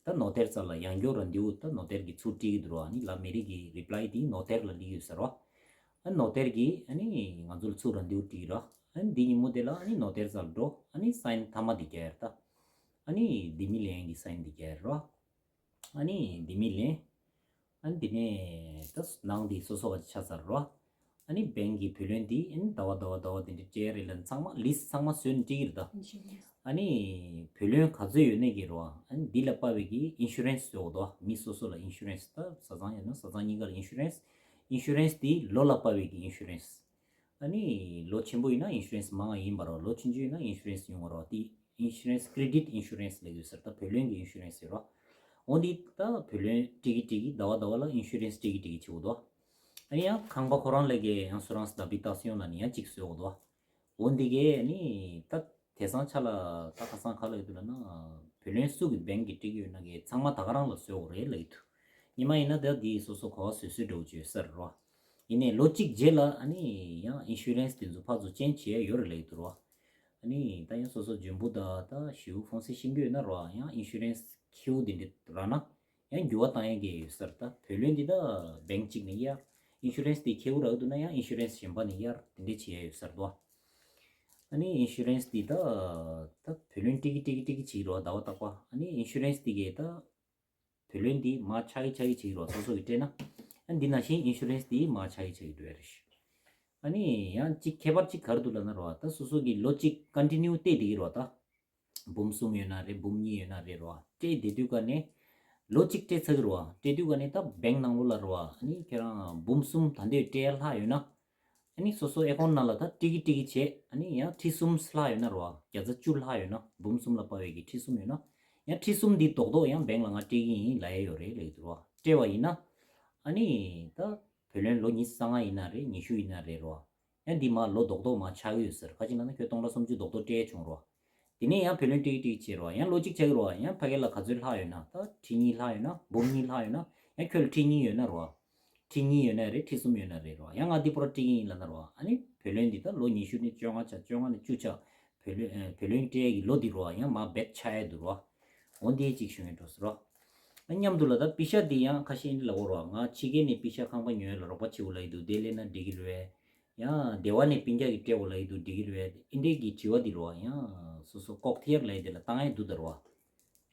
ད་ནོ་ཏེར་རྩ་ལ་ཡང་བསྐྱར་ར་འདིའུ་ད་ནོ་ཏེར་གིས་ཚུར་སྤྲད་ཀྱི་འདུག་རོ། ཨ་ནི་ལ་མེ་རི་གི་རི་པ་ལའི་དེ་ནོ་ཏེར་ལ་སླེབས་ཡོད་ས་རོ། ཨ་ནི་ནོ་ཏེར་གིས་ཨ་ནི་ང་ཚོ་ལ་ཚུར་ར་འདིའུ་སྤྲད་ཀྱི་རོ། ཨ་ནི་འདི་ཉིན་མོ་དེ་ལ་ཨ་ནི་ནོ་ཏེར་རྩ་ལ་འགྲོ། ཨ་ནི་སའིན་མཐའ་མ་དེ་རྒྱག་ཡ་རེད་ད། ཨ་ནི་ལྡེ་མིག་ལན་གྱི་སའིན་དེ་རྒྱག་ཡ་རེད་རོ། ཨ་ནི་ལྡེ་མིག་ལན། ཨ་ནི་དེ་ནས་ད་ནང་དེ་སོ་སོ་བ་ཆགས་ཚར་རོ། ཨ་ནི་བེང་གི་བུ་ལོན་དེ་ཨ་ནི་ཟླ་བ་ཟླ་བ་ཟླ་བ་དེ་འདྲ་སྤྲད་རེད་ལ་ཚང་མ་ལིས་ཚང་མ་བཟོས་ནས་སྤྲད་ཀྱི་རེད་ད། ཨ་ནི་བུ་ལོན་ག་ཚོད་ཡོད་ནས་ཀྱི་རོ། ཨ་ནི་འདི་ལ་དཔག་པའི་གི་ཨིན་ཤུ་རན་སི་བཟོ་དགོས་དོ། མི་སོ་སོ་ལ་ཨིན་ཤུ་རན་སི་ད་བཟའ་ཚང་ཡོད་ན་བཟའ་ཚང་གཉིས་ཀ་ལ་ཨིན་ཤུ་རན་སི། ཨིན་ཤུ་རན་སི་དེ་ལོ་ལ་དཔག་པའི་གི་ཨིན་ཤུ་རན་སི། ཨ་ནི་ལོ་ཆེན་པོ་ཡིན་ན་ཨིན་ཤུ་རན་སི་མང་བ་ཡིན་པ་རོ། ལོ་ཆུང་ཆུང་ཡིན་ན་ཨིན་ཤུ་རན་སི་ཉུང་བ་རོ། དེ་ insurance, credit insurance ལབ་ཡོད་ཟེར། ད་བུ་ལོན་གྱི་insurance ཡོད་རོ། འོ་འདི་ད་བུ་ལོན་སྤྲད་ཀྱི་སྤྲད་ཀྱི་ཟླ་བ་ཟླ་བ་ལ་insurance སྤྲད་ཀྱི་སྤྲད་ཀྱི་བྱེད་དགོས་འདུག་ཨ་ནི་ཡང་ཁང་པ་ཁོ་རང་ལ་གི་ཡང་insurance d'habitation ལ་ནི་ཡང་གཅིག་བཟོ་དགོས་འདུག་འོ་འདི་གས་ནི་ད་དེང་སང་ཆ་ལ་ད་ཁ་སང་ག་ལ་ཡོད་འདུག་ལབ་ན། བུ་ལོན་སུ་གི་bank གི་སྤྲད་ཀྱི་ཡོད་ན་གི་ཚང་མ་ད་ག་རང་ལ་བཟོ་དགོས་རེད་ལབ་ཀྱི་འདུག་ཉི་མ་ཡིན་ན་ད་འདི་སོ་སོ་ག་བ་བཟོ་སྲོལ་འདྲ་བོ་ཅིག་ཡོད་ས་རེད་རོ། ཡིན་ནའི་ལོ་གཅིག་རྗེས་ལ་ཨ་ནི་ཡང་insurance དེ་ཚོ་ཕར་ཚུར་change བྱེད་ཡ་ཡོད་རེད་ལབ་ཀྱི་འདུག་རོ། ཨ་ནི་ད་ཡང་སོ་སོ་འཇོན་པོ་དང་ད་ཞེ་པོ་ཕོན་སེ་ཤེས་ཀྱི་ཡོད་ན་རོ། ཡང་insurance ཁེ་པོ་དེ་འདྲ་རག་ན་ཡང་འགྱུར་བ་བཏང་ཡ་གི་ཡོད་ས་རེད། ད་བུ་ལོན་འདི་ད་bank གཅིག་ནས་གཡར། insurance དེ་ཁེ་པོ་རག་གི་འདུག་ན་ཡང་insurance གཞན་པ་ནས་གཡར། དེ་འདྲ་བྱེད་ཡ་ཡོད་ས་རེད་དོ། ཨ་ནི་insurance འདི་ད་ད་བུ་ལོན་སྤྲད་ཀྱི་སྤྲད་ཀྱི་སྤྲད་ཀྱི་བྱེད་ཀྱི་རོ། ཟླ་བ་རྟག་པ། ཨ་ནི་insurance འདི་གས་ད་བུ་ལོན་འདི་མར་ཆག་གི་ཆག་གི་བྱེད་ཀྱི་རོ། སོ་སོ་གིས་སྤྲད་ན། ཨ་འདི་ནང་བཞིན་insurance འདི་མར་ཆག་གི་ཆག་གི་འགྲོ་ཡ་རེད་ཤག་ཨ་ནི་ཡང་གཅིག་ཁྱད་པར་གཅིག་ག་རེ་འདུག་ལབ་ན་རོ། ད་སོ་སོ་གིས་ལོ་གཅིག་continue སྤྲད་བསྡད་ཀྱི་རོ། ད་འབུམ་གསུམ་ཡོད་ན་རེད། འབུམ་གཉིས་ཡོད་ན་རེད་རོ། སྤྲད་བསྡད་དུས་ཀ་ནས་ལོ་གཅིག་སྤྲད་ཚར་གི་རོ། སྤྲད་དུས་ཀ་ནས་ད་bank ནང་ལོགས་ལ་རོ། ཨ་ནི་ཁྱེད་རང་འབུམ་གསུམ་ད་འདོད་སྤྲད་ཡ་ལྷག་ཡོད་ན། ཨ་ནི་སོ་སོ་account ནང་ལ་ད་སྤྲད་ཀྱི་སྤྲད་ཀྱི་བྱས། ཨ་ནི་ཡང་ཁྲི་གསུམ་ལྷག་ཡོད་ན་རོ། བརྒྱ་ཆ་བཅུ་ལྷག་ཡོད་ན། འབུམ་གསུམ་ལ་དཔག་པའི་གི་ཁྲི་གསུམ་ཡོད་ན། ཡང་ཁྲི་གསུམ་འདི་རྡོག་རྡོག་ཡང་bank ལ་ང་སྤྲད་ཀྱི་ཡིན་ལབ་ཡ་ཡོད་རེད་ལབ་ཀྱི་འདུག་རོ། སྤྲད་པ་ཡིན་ན། ཨ་ནི་ད་བུ་ལོན་ལོ་ཉི་ཤུ་རྩ་ལྔ་ཡིན་ན་རེད། ཉི་ཤུ་ཡིན་ན་རེད་རོ། ཡང་འདི་མར་ལོ་རྡོག་རྡོག་མར་ཆག་གི་ཡོད་ཟེར། ག་ཅི་ལབ་ན་ཁྱོད་སྟོང་ཕྲག་སུམ་ཅུ་རྡོག་རྡོག་སྤྲད་བྱུང་རོ། དེ་ནས་ཡང་བུ་ལོན་སྤྲད་ཀྱི་སྤྲད་ཀྱི་བྱས་རོ། ཡང་ལོ་གཅིག་ཆགས་ཀྱི་རོ། ཡང་ཕ་གི་ལ་ག་ཚོད་ལྷག་ཡོད་ན། ད་ཁྲི་གཉིས་ལྷག་ཡོད་ན། འབུམ་གཉིས་ལྷག་ཡོད་ན། ཡང་ཁྱོད་ལ་ཁྲི་གཉིས་ཡོད་ན་རོ། ཁྲི་གཉིས་ཡོད་ན་རེད། ཁྲི་གསུམ་ཡོད་ན་རེད་རོ། ཡང་ང་འདི་པོ་ར་སྤྲད་ཀྱི་ཡིན་ལབ་ན་རོ། ཨ་ནི་བུ་ལོན་འདི་ད་ལོ་ཉི་ཤུ་ནས་བཅོ་ལྔ་ཆགས། བཅོ་ལྔ་ནས་བཅུ་ཆགས། བུ་ལོན་ཨ་བུ་ལོན་སྤྲད་ཡ་གི་ལོ་འདི་རོ། ཡང་མར་བེད་ཆགས་ཡ་འདུག་རོ། འོ་འདི་གཅིག་ཞུ་ཡིན་འགྲོ་ཟེར་རོ། ཨ་མཉམ་དུ་ལ་ད་པེ་ཤ་འདི་ཡང་ཁ་ཤས་འདི་ལབ་ཀྱི་རོ། ང་ཕྱི་རྒྱལ་ནས་པེ་ཤ་ཁང་པ་ཉོ་ཡ་ལ་རོགས་པ་བྱེད་དགོས་ལབ་ཀྱི་འདུག་དེ་ལས་ན་འགྲིག་གི་རེད། ཡང་སྡེ་བ་ནས་སྤུན་ཀྱག་གིས་སྤྲད་དགོས་ལབ་ཀྱི་འདུག་འགྲིག་གི་རེད། འདི་འདྲའི་གི་དྲི་བ་འདི་རོ། ཡང་སོ་སོ་ལྐོག་ཐེར་ལབ་ཡ་དེ་ལ་བཏང་ཡ་འདུག་ད་རོ།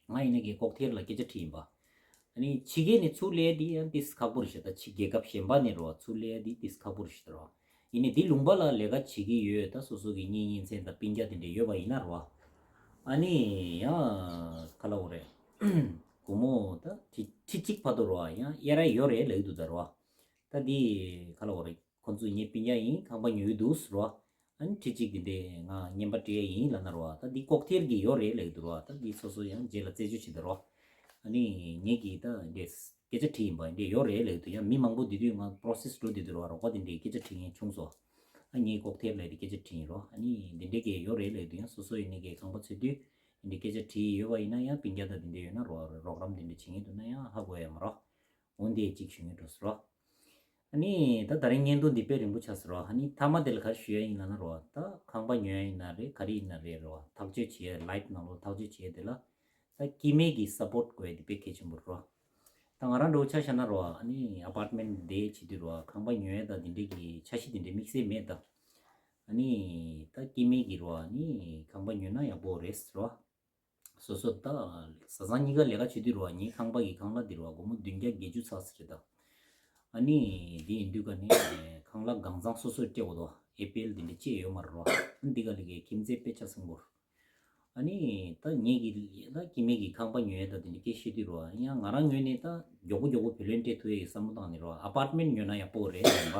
ང་ཡིན་ན་གི་ལྐོག་ཐེར་ལ་སྐད་ཆ་དྲིས་ཡིན་པ། ཨ་ནི་ཕྱི་རྒྱལ་ནས་ཚུར་སླེབས་ཡ་འདི་ཡང་ཏིས་ཁག་པོ་རེད་ཤག་ད་ཕྱི་རྒྱལ་ཁབ་གཞན་པ་ནས་རོ། ཚུར་སླེབས་ཡ་འདི་ཏིས་ཁག་པོ་རེད་ཤག་ད་རོ། ཡིན་ནའི་འདི་ལུང་པ་ལ་ལས་ཀ་བྱེད་ཀྱི་ཡོད། ད་སོ་སོ་གི་གཉེན་ཉེ་ཚན་དང་སྤུན་ཀྱག་དེ་འདྲ་ཡོད་པ་ཡིན་ན་རོ། ཨ་ནི་ཡང་ག་ལབ་དགོས་རེད། སྒོར་མོ་ད་ཁྲི་ཁྲི་གཅིག་བར་དུ་རོ། ཡང་གཡར་ཡ་ཡོད་རེད་ལབ་ཀྱི་འདུག་ད་རོ། ད་འདི་ག་ལབ་དགོས་རེད། ཁོང་ཚོ་ངའི་སྤུན་ཀྱག་ཡིན། ཁང་པ་ཉོ་གི་འདུག་ཟེར་བ། ཨ་ནི་ཁྲི་གཅིག་འདི་འདྲས་ང་རྔན་པ་སྤྲད་ཡ་ཡིན་ལབ་ན་རོ། ད་འདི་ལྐོག་ཐེར་གྱི་ཡོད་རེད་ལབ་ཀྱི་འདུག་རོ། ད་འདི་སོ་སོ་ཡང་རྗེས་ལ་རྩད་གཅོད་བྱེད་ད་རོ། ཨ་ནི་ངེད་ཀྱིས་ད་འདི་སྐད་ཆ་དྲིས་ཡིན་པ། འདི་ཡོད་རེད་ལབ་ཀྱི་འདུག་ཡང་མི་མང་པོ་འདི་དུས་ང་པོ་རོ་སེ་སི་འགྲོ་བསྡད་འདུག་རོ། རོགས་པ་འདི་འདྲས་སྐད་ཆ་དྲིས་མཁན་བྱུང་སོང་། ཨ་ངས་ལྐོག་ཐེར་ལབ་དེ་སྐད་ཆ་དྲིས་ཡིན་རོ། ཨ་ནི་འདི་འདྲས་ཀྱི་ཡོད་རེད་ལབ་ཀྱི་འདུག་ཡང་སོ་སོ་ཡིན་ནའི་གི་ཁང་པ་འཚོལ་དུས་འདི་འདྲས་སྐད་ཆ་དྲིས་ཡོད་པ་ཡིན་ན། ཡང་སྤུན་ཀྱག་དང་འདི་འདྲས་ཡོད་ན་རོ། རོགས་རམ་འདི་འདྲས་བྱེད་མཁན་འདུག་ན་ཡང་ཧ་གོ་ཡ་མ་རོ། འོ་འདི་གཅིག་ཞུ་སྙིང་འདོད་སོང་རོ། ཨ་ནི་ད་ད་རིང་བརྙན་ཐུང་འདི་དཔེ་རིང་པོ་ཆགས་སོང་རོ། ཨ་ནི་མཐའ་མ་དེ་ལ་ག་རེ་ཞུ་ཡ་ཡིན་ལབ་ན་རོ། ད་ཁང་པ་ཉོ་ཡ་ཡིན་ན་རེད། ག་རེ་ཡིན་ན་རེད་རོ། ཐག་གཅོད་བྱེད་ཡ། ལའིཕ་ནང་ལོགས་ཐག་གཅོད་བྱེད་ཡ་དེ་ལ་ད་སྐྱེ་དམན་གྱི་སཔོརྚ་དགོས་ཡ་དེ་དཔེ་གལ་ཆེན་པོ་རོ། ད་ང་རང་འདྲ་བོ་ཆ་བཞག་ན་རོ། ཨ་ནི་ཨ་པར་ཊི་མེན་ཊི་བསྡད་བྱེད་དུས་རོ། ཁང་པ་ཉོ་ཡ་དང་དེ་འདྲས་ཀྱི་འཆར་གཞི་དེ་འདྲས་དམིགས་བསལ་མེད་ད། ཨ་ནི་ད་སྐྱེ་དམན་གྱི་རོ། ཨ་ནི་ཁང་པ་ཉོས་ན་ཡག་པོ་རེད་རོ། སོ་སོ་ད་བཟའ་ཚང་གཉིས་ཀ་ལས་ཀ་བྱེད་དུས་རོ། ངའི་ཁང་པ་གི་ཁང་གླ་འདི་རོ། སྒོར་མོ་བདུན་བརྒྱ་བརྒྱད་ཅུ་ཚར་ཟེར་རེད་ད། ཨ་ནི་འདི་ཡིན་དུས་ཀ་ནས་ཁང་གླ་གང་ཚང་སོ་སོས་སྤྲད་དགོས་དོ། ཨེ་པི་ཨེལ་འདི་འདྲ་བཅས་ཡོད་མ་རེད་རོ། འདི་ག་ལ་གི་ཁྱིམ་མཚེས་དཔེ་ཆ་ཚང་པོ་རེད། ཨ་ནི་ད་ངེད་ཀྱི་ད་སྐྱེ་དམན་གྱི་ཁང་པ་ཉོ་ཡ་ད་དེ་འདྲ་སྐད་བཤད་དུས་རོ། ཡང་ང་རང་ངོས་ནས་ད་མགྱོགས་པོ་མགྱོགས་པོ་བུ་ལོན་སྤྲད་ཐུབ་ཡ་གི་བསམ་བློ་བཏང་ནས་རོ། ཨ་པར་ཊི་མེན་ཊི་ཉོ་ན་ཡག་པོ་རེད་ཡིན་པ།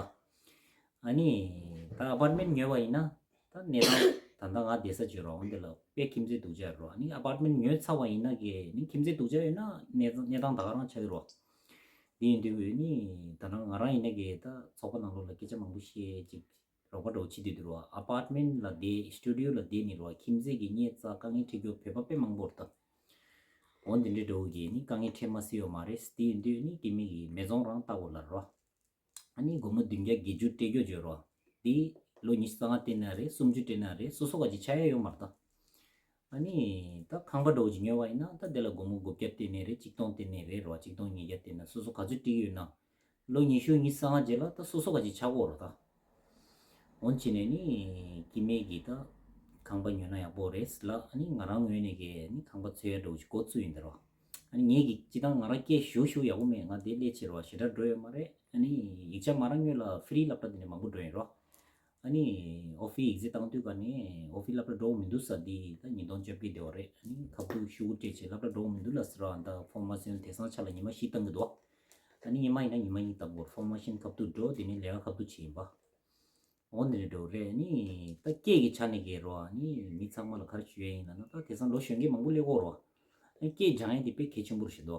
ཨ་ནི་ད་ཨ་པར་ཊི་མེན་ཊི་ཉོས་པ་ཡིན་ན་ད་གནས་སྟངས་ད་ལྟ་ང་བསྡད་ས་བྱོས་རོགས། འོན་ཏེ་ལ་དཔེ་ཁྱིམ་མཚེས་སྡུག་ཅག་རོགས། ཨ་ནི་ཨ་པར་ཊི་མེན་ཊི་ཉོས་ཚར་བ་ཡིན་ན་གི་ནི་ཁྱིམ་མཚེས་སྡུག་ཅག་ཡོད་ན་གནས་གནས་སྟངས་ད་ག་རང་ཆགས་ཀྱི་རོགས། འདི་ཡིན་དུས་ནི་ད་ནང་ང་རང་ཡིན་ན་གི་ད་ཚོགས་པ་ནང་ལོགས་ལ་སྐད་ཆ་མང་པོ་བཤད་ཅིག་རོགས་པ་འདྲ་བོ་བྱེད་དུས་དུ་རོགས། ཨ་པར་ཊི་མེན་ཊི་ལ་བསྡད། སི་ཊུ་ཌི་ཡོ་ལ་བསྡད་ནི་རོགས། ཁྱིམ་མཚེས་ཀྱི་གཉེན་རྩ་དཀའ་ངལ་འཕྲད་རྒྱུ་བོད་པ་དཔེ་མང་པོ་རེད་ད། འོ་འདི་འདྲའི་འདྲ་བོ་གི་ནི་དཀའ་ངལ་འཕྲད་མ་སྲིད་ཡོད་མ་རེད། དེ་ཡིན་དུས་ནི་སྐྱེ་དམན་གྱི་མེ་ཚོང་རང་ལྟ་དགོས་ལ་རོགས། ཨ་ནི་སྒོར་མོ་བདུན་བརྒྱ་བརྒྱད་ཅུ་སྤྲད་རྒྱུ་བརྗོད་རོགས། དེ་ལོ་ཉི་ཤུ་རྩ་ལྔ་སྤྲད་ན་རེད། སུམ་ཅུ་སྤྲད་ན་རེད། སོ་སོ་ག་ཅིག་ཆགས་ཡ་ཡོད་མ་རེད་ད། ཨ་ནི་ད་ཁང་པ་འདྲ་བོ་ཅིག་ཉོས་པ་ཡིན་ན་ད་དེ་ལ་སྒོར་མོ་དགུ་བརྒྱ་སྤྲད་ནའི་རེད། གཅིག་སྟོང་སྤྲད་ནའི་རེད་རོ། གཅིག་སྟོང་ཉིས་བརྒྱ་སྤྲད་ན་སོ་སོ་ག་ཚོད་སྤྲད་ཀྱི་ཡོད་ན། ལོ་ཉི་ཤུ་ཉི་ཤུ་རྩ་ལྔ་རྗེས་ལ་ད་སོ་སོ་ག་ཅིག་ཆགས་ཀྱི་ཡོད་རེད་ད། འོན་ཕྱིན་ནས་ནི་སྐྱེ་དམན་གྱིས་ད་ཁང་པ་ཉོས་ན་ཡག་པོ་རེད་ལ། ཨ་ནི་ང་རང་ངོས་ནས་གི་ནི་ཁང་པ་འཚོལ་ཡ་འདྲ་བོ་ཅིག་འགོ་བཙུགས་ཡིན་ད་རོ། ཨ་ནི་ངས་གི་སྤྱིར་བཏང་ང་རང་སྐད་ཞུ་ཞུ་ཡག་པོ་མེད། ང་དེ་སླེབས་ཕྱིར་རོ་ཞེ་དྲག་འགྲོ་ཡོད་མ་རེད། ཨ་ནི་ཡིག་ཆ་མ་རག་སྔོན་ལ་ཧྥི་རི་སློབ་གྲྭ་དེ་ནས་མང་པོ་འགྲོ་ཡིན་རོ། ཨ་ནི་ཨོ་ཕི་ཡིག་ཚད་བཏང་དུས་ཀ་ནས་ཨོ་ཕི་སློབ་གྲྭ་འགྲོ་གི་མི་འདུག་ཟེར། དེ་ད་ཉིས་སྟོང་བཅོ་བརྒྱད་དེ་བ་རེད། ཨ་ནི་ཁ་ཐུག་ཤོག་བུ་སྤྲད་བྱས་སློབ་གྲྭ་འགྲོ་གི་མི་འདུག་ལབ་ཟེར་བ། ད་ཕོར་མ་སི་ཡོན་དེང་སང་ཆ་ལ་ཉི་མ་བཞི་བཏང་གི་འདུག་ཨ་ནི་ཉི་མ་ཡིན་ན་ཉི་མ་གཉིས་བཏང་དགོས། ཕོར་མ་སི་ཡོན་ཁ་ཐུག་འགྲོ། དེ་ནས་ལས་ཀ་ཁ་ཐུག་བྱེད་ཡིན་པ། འོ་འདི་འདྲ་འགྲོ་རེད། ནི་ད་སྐད་ཀྱི་ཆ་ནས་གི་རོ། ནི་མི་ཚང་མ་ལ་ག་རེ་ཞུ་ཡ་ཡིན་ལབ་ན། ད་དེང་སང་ལོ་གཞོན་སྐྱེས་མང་པོ་སླེབས་ཀྱི་ཡོད་རོ། ནི་སྐད་སྦྱང་ཡ་དེ་དཔེ་གལ་ཆེན་པོ་རེད་ཤག་དོ།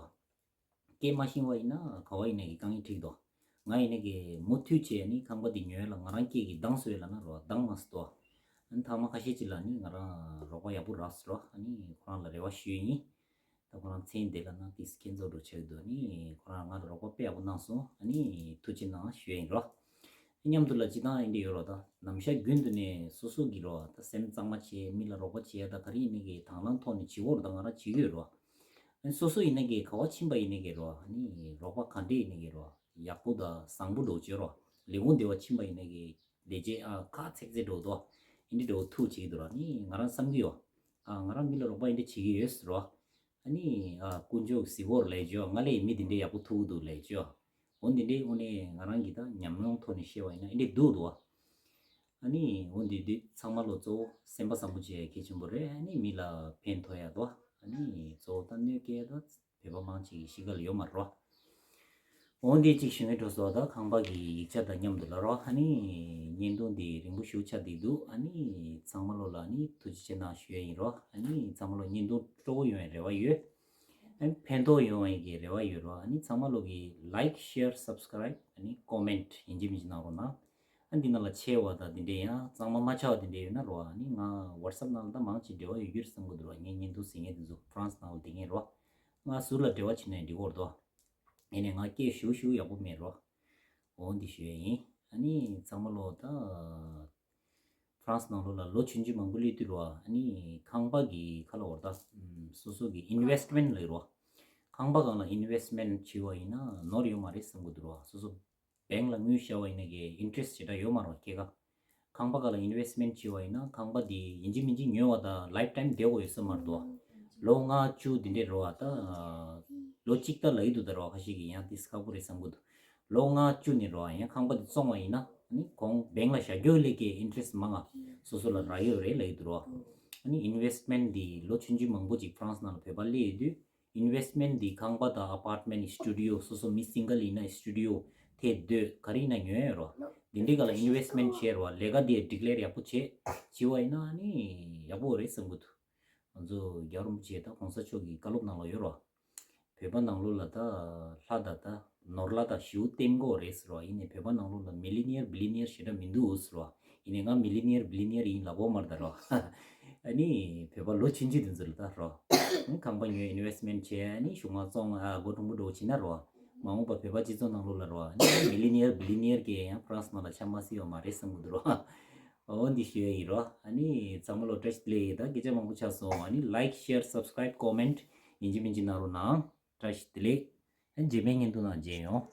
སྐད་མ་ཤེས་པ་ཡིན་ན་ག་བ་ཡིན་ནའི་གི་དཀའ་ངལ་འཕྲད་ཀྱི་འདུག་ང་ཡིན་ནའི་གི་མུ་མཐུད་བྱས་ནི་ཁང་པ་འདི་ཉོས་ལ་ང་རང་སྐད་ཀྱི་འདང་བཟོས་ལབ་ན་རོ། འདང་མ་སོང་དོ། ཨ་ནི་ཐ་མ་ཁ་ཤས་ཅིག་ལ་ནི་ང་རང་རོགས་པ་ཡག་པོ་རག་སོང་རོ། ཨ་ནི་ཁོ་རང་ལ་རེ་བ་ཞུ་ཡ་ཡིན། ད་ཁོ་རང་མཚན་དེ་ལ་ན་ཏིས་ཁྱེད་ཚོ་འགྲོ་ཆགས་འདུག་ནི་ཁོ་རང་ང་ལ་རོགས་པ་དཔེ་ཡག་པོ་གནང་སོང་། ཨ་ནི་ཐུགས་རྗེ་གནང་ཞུ་ཡ་ཡིན་རོ། མཉམ་དུ་ལ་སྤྱི་བཏང་ཡིན་འདི་ཡོད་རོ། ད་ནམ་ཞག་རྒྱུན་དུ་ནས་སོ་སོ་གི་རོ། ད་སེམས་གཙང་མ་བྱས། མི་ལ་རོགས་པ་བྱས། ད་ག་རེ་ཡིན་ནའི་གི་དང་བླངས་ཐོག་ནས་བྱེད་དགོས་རོ། ད་ང་རང་བྱེད་ཀྱི་ཡོད་རོ། ཨ་ནི་སོ་སོ་ཡིན་ནའི་གི་ག་བ་ཕྱིན་པ་ཡིན་ནའི་གི་རོ། ཨ་ནི་རོགས་པ་ག་འདྲས་ཡིན་ནའི་གི་རོ། ཡག་པོ་དང་བཟང་པོ་འགྲོ་བྱེད་རོ། ལས་ཁུངས་འདི་བ་ཕྱིན་པ་ཡིན་ནའི་གི་ལས་བྱེད་ཨ་ཁག་ཚེག་ཚེག་འགྲོ་དོ། ཨིན་འདི་འགྲོ་ཐུག་བྱེད་ཀྱི་འདུག་ར། ནི་ང་རང་བསམ་གྱི་ཡོད། ཨ་ང་རང་མི་ལ་རོགས་པ་ཨིན་འདི་བྱེད་ཀྱི་ཡོད་ཟེར་རོ། ཨ་ནི་ཨ་དཀོན་མཆོག་གཟིགས་སྐོར་ལས་བྱོས། ང་ལས་མི་འདི་འདྲའི་ཡག་པོ་ཐུག་འདུག་ལས་བྱོས། འོ་འདི་འདྲའི་དངོས་གནས་ང་རང་གི་ད་ཉམས་མྱོང་ཐོག་ནས་བཤད་པ་ཡིན་ན་ཨིན་འདྲའི་འདུག་འདུག་ཨ་ནི་འོ་འདི་འདི་ཚང་མ་ལོ་གཙོ་བོ་སེམས་པ་བཟང་པོ་བྱེད་ཡ་གལ་ཆེན་པོ་རེད། ཨ་ནི་མི་ལ་ཕན་ཐོགས་ཡ་དོ། ཨ་ནི་གཙོ་བོ་ད་གནོད་སྐྱེལ་ཡ་དོ། བོད་པ་མང་ཆེ་གི་གཤིས་ཀ་ལ་ཡོད་མ་རོ། འོ་འདི་གཅིག་ཞུ་ངེས་འགྲོ་སོང་། ད་ཁང་པ་གི་ཡིག་ཆ་དང་མཉམ་དུ་ལ་རོ། ཨ་ནི་བརྙན་ཐུང་འདི་རིང་པོ་ཞེ་པོ་ཆགས་བསྡད་འདུག་ཨ་ནི་ཚང་མ་ལོ་ལ་ནི་ཐུགས་རྗེ་ཆེ་གནང་ཞུ་ཡ་ཡིན་རོ། ཨ་ནི་ཚང་མ་ལོ་བརྙན་ཐུང་སྤྲོ་པོ་ཡོང་བའི་རེ་བ་ཡོད། ཨ་ནི་ཕན་ཐོགས་ཡོང་བའི་གི་རེ་བ་ཡོད་རོ། ཨ་ནི་ཚང་མ་ལོ་གི་like, share, subscribe, ཨ་ནི་comment ཡིན་གཅིག་མིན་གཅིག་གནང་རོགས་གནང་། ཨ་འདི་ནང་ལ་ཆེ་བ་དང་འདི་འདྲའི་ཡང་གཙང་མ་མ་ཆགས་པ་འདི་འདྲའི་ཡོད་ན་རོ། ཨ་ནི་ང་WhatsApp ནང་ལ་ད་མང་ཆེ་འབྲེལ་བ་ཡོད་རྒྱུ་རེད་བསམ་གི་འདུག་རོ། ངས་བརྙན་ཐུང་གཟིགས་མཁན་དེ་ཚོ་France ནང་ལ་བསྡད་མཁན་རོ། ང་ཟུར་ལ་འབྲེལ་བ་བྱེད་ན་འགྲིག་གི་རེད་དོ། ཡིན་ནའི་ང་སྐད་ཞུ་ཞུ་ཡག་པོ་མེད་རོ། འོ་འདི་ཞུ་ཡ་ཡིན། ཨ་ནི་ཚང་མ་ལོ་ད་France ནང་ལོ་ལ་ལོ་ཆུང་ཆུང་མང་པོ་སླེབས་དུས་རོ། ཨ་ནི་ཁང་པ་གི་ཁ་ལ་འོར་ད་སོ་སོ་གི་investment ལ་རོ། ཁང་པ་སྒང་ལ་investment བྱས་པ་ཡིན་ན་ནོར་ཡོད་མ་རེད་བསམ་གི་འདུག་རོ། སོ་སོ་bank ལ་དངུལ་བཞག་པ་ཡིན་ན་གི་interest ཞེ་དྲག་ཡོད་མ་རོ་ཁྱེད་ཀ། ཁང་པ་སྒང་ལ་investment བྱས་པ་ཡིན་ན་ཁང་པ་འདི་ཡིན་གཅིག་མིན་གཅིག་ཉོ་བ་དང་lifetime བསྡད་དགོས་ཡོད་ས་མ་རེད་དོ། ལོ་ལྔ་བཅུ་འདི་འདྲའི་རོ། ཨ་ད་ལོ་གཅིག་ད་ལབ་ཀྱི་འདུག་ད་རོ། ཁ་ཤས་ཀྱིས་ཡང་དེ་ཁག་པོ་རེད་བསམ་གི་འདུག་ལོ་ལྔ་བཅུ་ནས་རོ། ཡང་ཁང་པ་འདི་བཙོང་བ་ཡིན་ན་ཨ་ནི་གོང་bank ལ་བཞག་རྒྱུ་ལས་ཀའི་interest མང་ང་སོ་སོ་ལ་རག་ཡོད་རེད་ལབ་ཀྱི་འདུག་རོ། ཨ་ནི་investment འདི་ལོ་ཆུང་ཆུང་མང་པོ་ཅིག་France ནང་ལ་བོད་པ་སླེབས་ཡོད་དུས། investment འདི་ཁང་པ་དང་apartment studio སོ་སོ་མི་single ཡིན་ན་studio ཐེ་སྡོད་ག་རེ་ཡིན་ན་ཉོ་ཡ་རོ། འདི་འདྲའི་སྒང་ལ་investment བྱས་རོ། ལས་ཀ་འདི་declare ཡག་པོ་བྱས་བྱས་པ་ཡིན་ན་ཨ་ནི་ཡག་པོ་རེད་བསམ་གི་འདུག་ང་ཚོ་རྒྱལ་བ་རིན་པོ་ཆེ་དང་གོང་ས་མཆོག་གི་བཀའ་སློབ་ནང་ལ་ཡོད་རོ། བོད་པ་ནང་ལོགས་ལ་ད་ལྷ་དང་ད་ནོར་ལྷ་དང་ཞེ་པོ་བསྟེན་དགོས་རེད་ཟེར་རོ། ཡིན་ནའི་བོད་པ་ནང་ལོགས་ལ་millionaire billionaire ཞེ་དྲག་མི་འདུག་ཟེར་རོ། ཡིན་ནའི་ང་millionaire billionaire ཡིན་ལབ་ཀྱི་ཡོད་མ་རེད་ད་རོ། ཨ་ནི་བོད་པ་ལོ་ཆུང་ཆུང་དེ་ཚོ་ལ་ད་རོ། ཨ་ནི་ཁང་པ་ཉོས་investment བྱས། ཨ་ནི་གཞུག་མ་བཙོང་ཨ་སྒོ་གྲུང་པོ་འགྲོ་བྱེད་ན་རོ། མ་འོངས་པ་བོད་པ་སྤྱི་ཚོགས་ནང་ལོགས་ལ་རོ། ཨ་ནི་millionaire billionaire གི་ཡང་France ནང་ལ་ཆ་མ་སྲིད་ཡོད་མ་རེད་བསམ་གི་འདུག་རོ། འོ་འདི་ཞུ་ཡ་ཡིན་རོ། ཨ་ནི་ཚང་མ་ལོ་བཀྲ་ཤིས་བདེ་ལེགས། ད་སྐད་ཆ་མང་པོ་ཆགས་སོང་། ཨ་ནི་like, share, subscribe, comment ཡིན་གཅིག་མིན་གཅིག་གནང་རོགས་གནང་། བཀྲ་ཤིས་བདེ་ལེགས། ཨ་ནི་རྗེས་མའི་བརྙན་ཐུང་ནང་མཇལ་ཡོང་།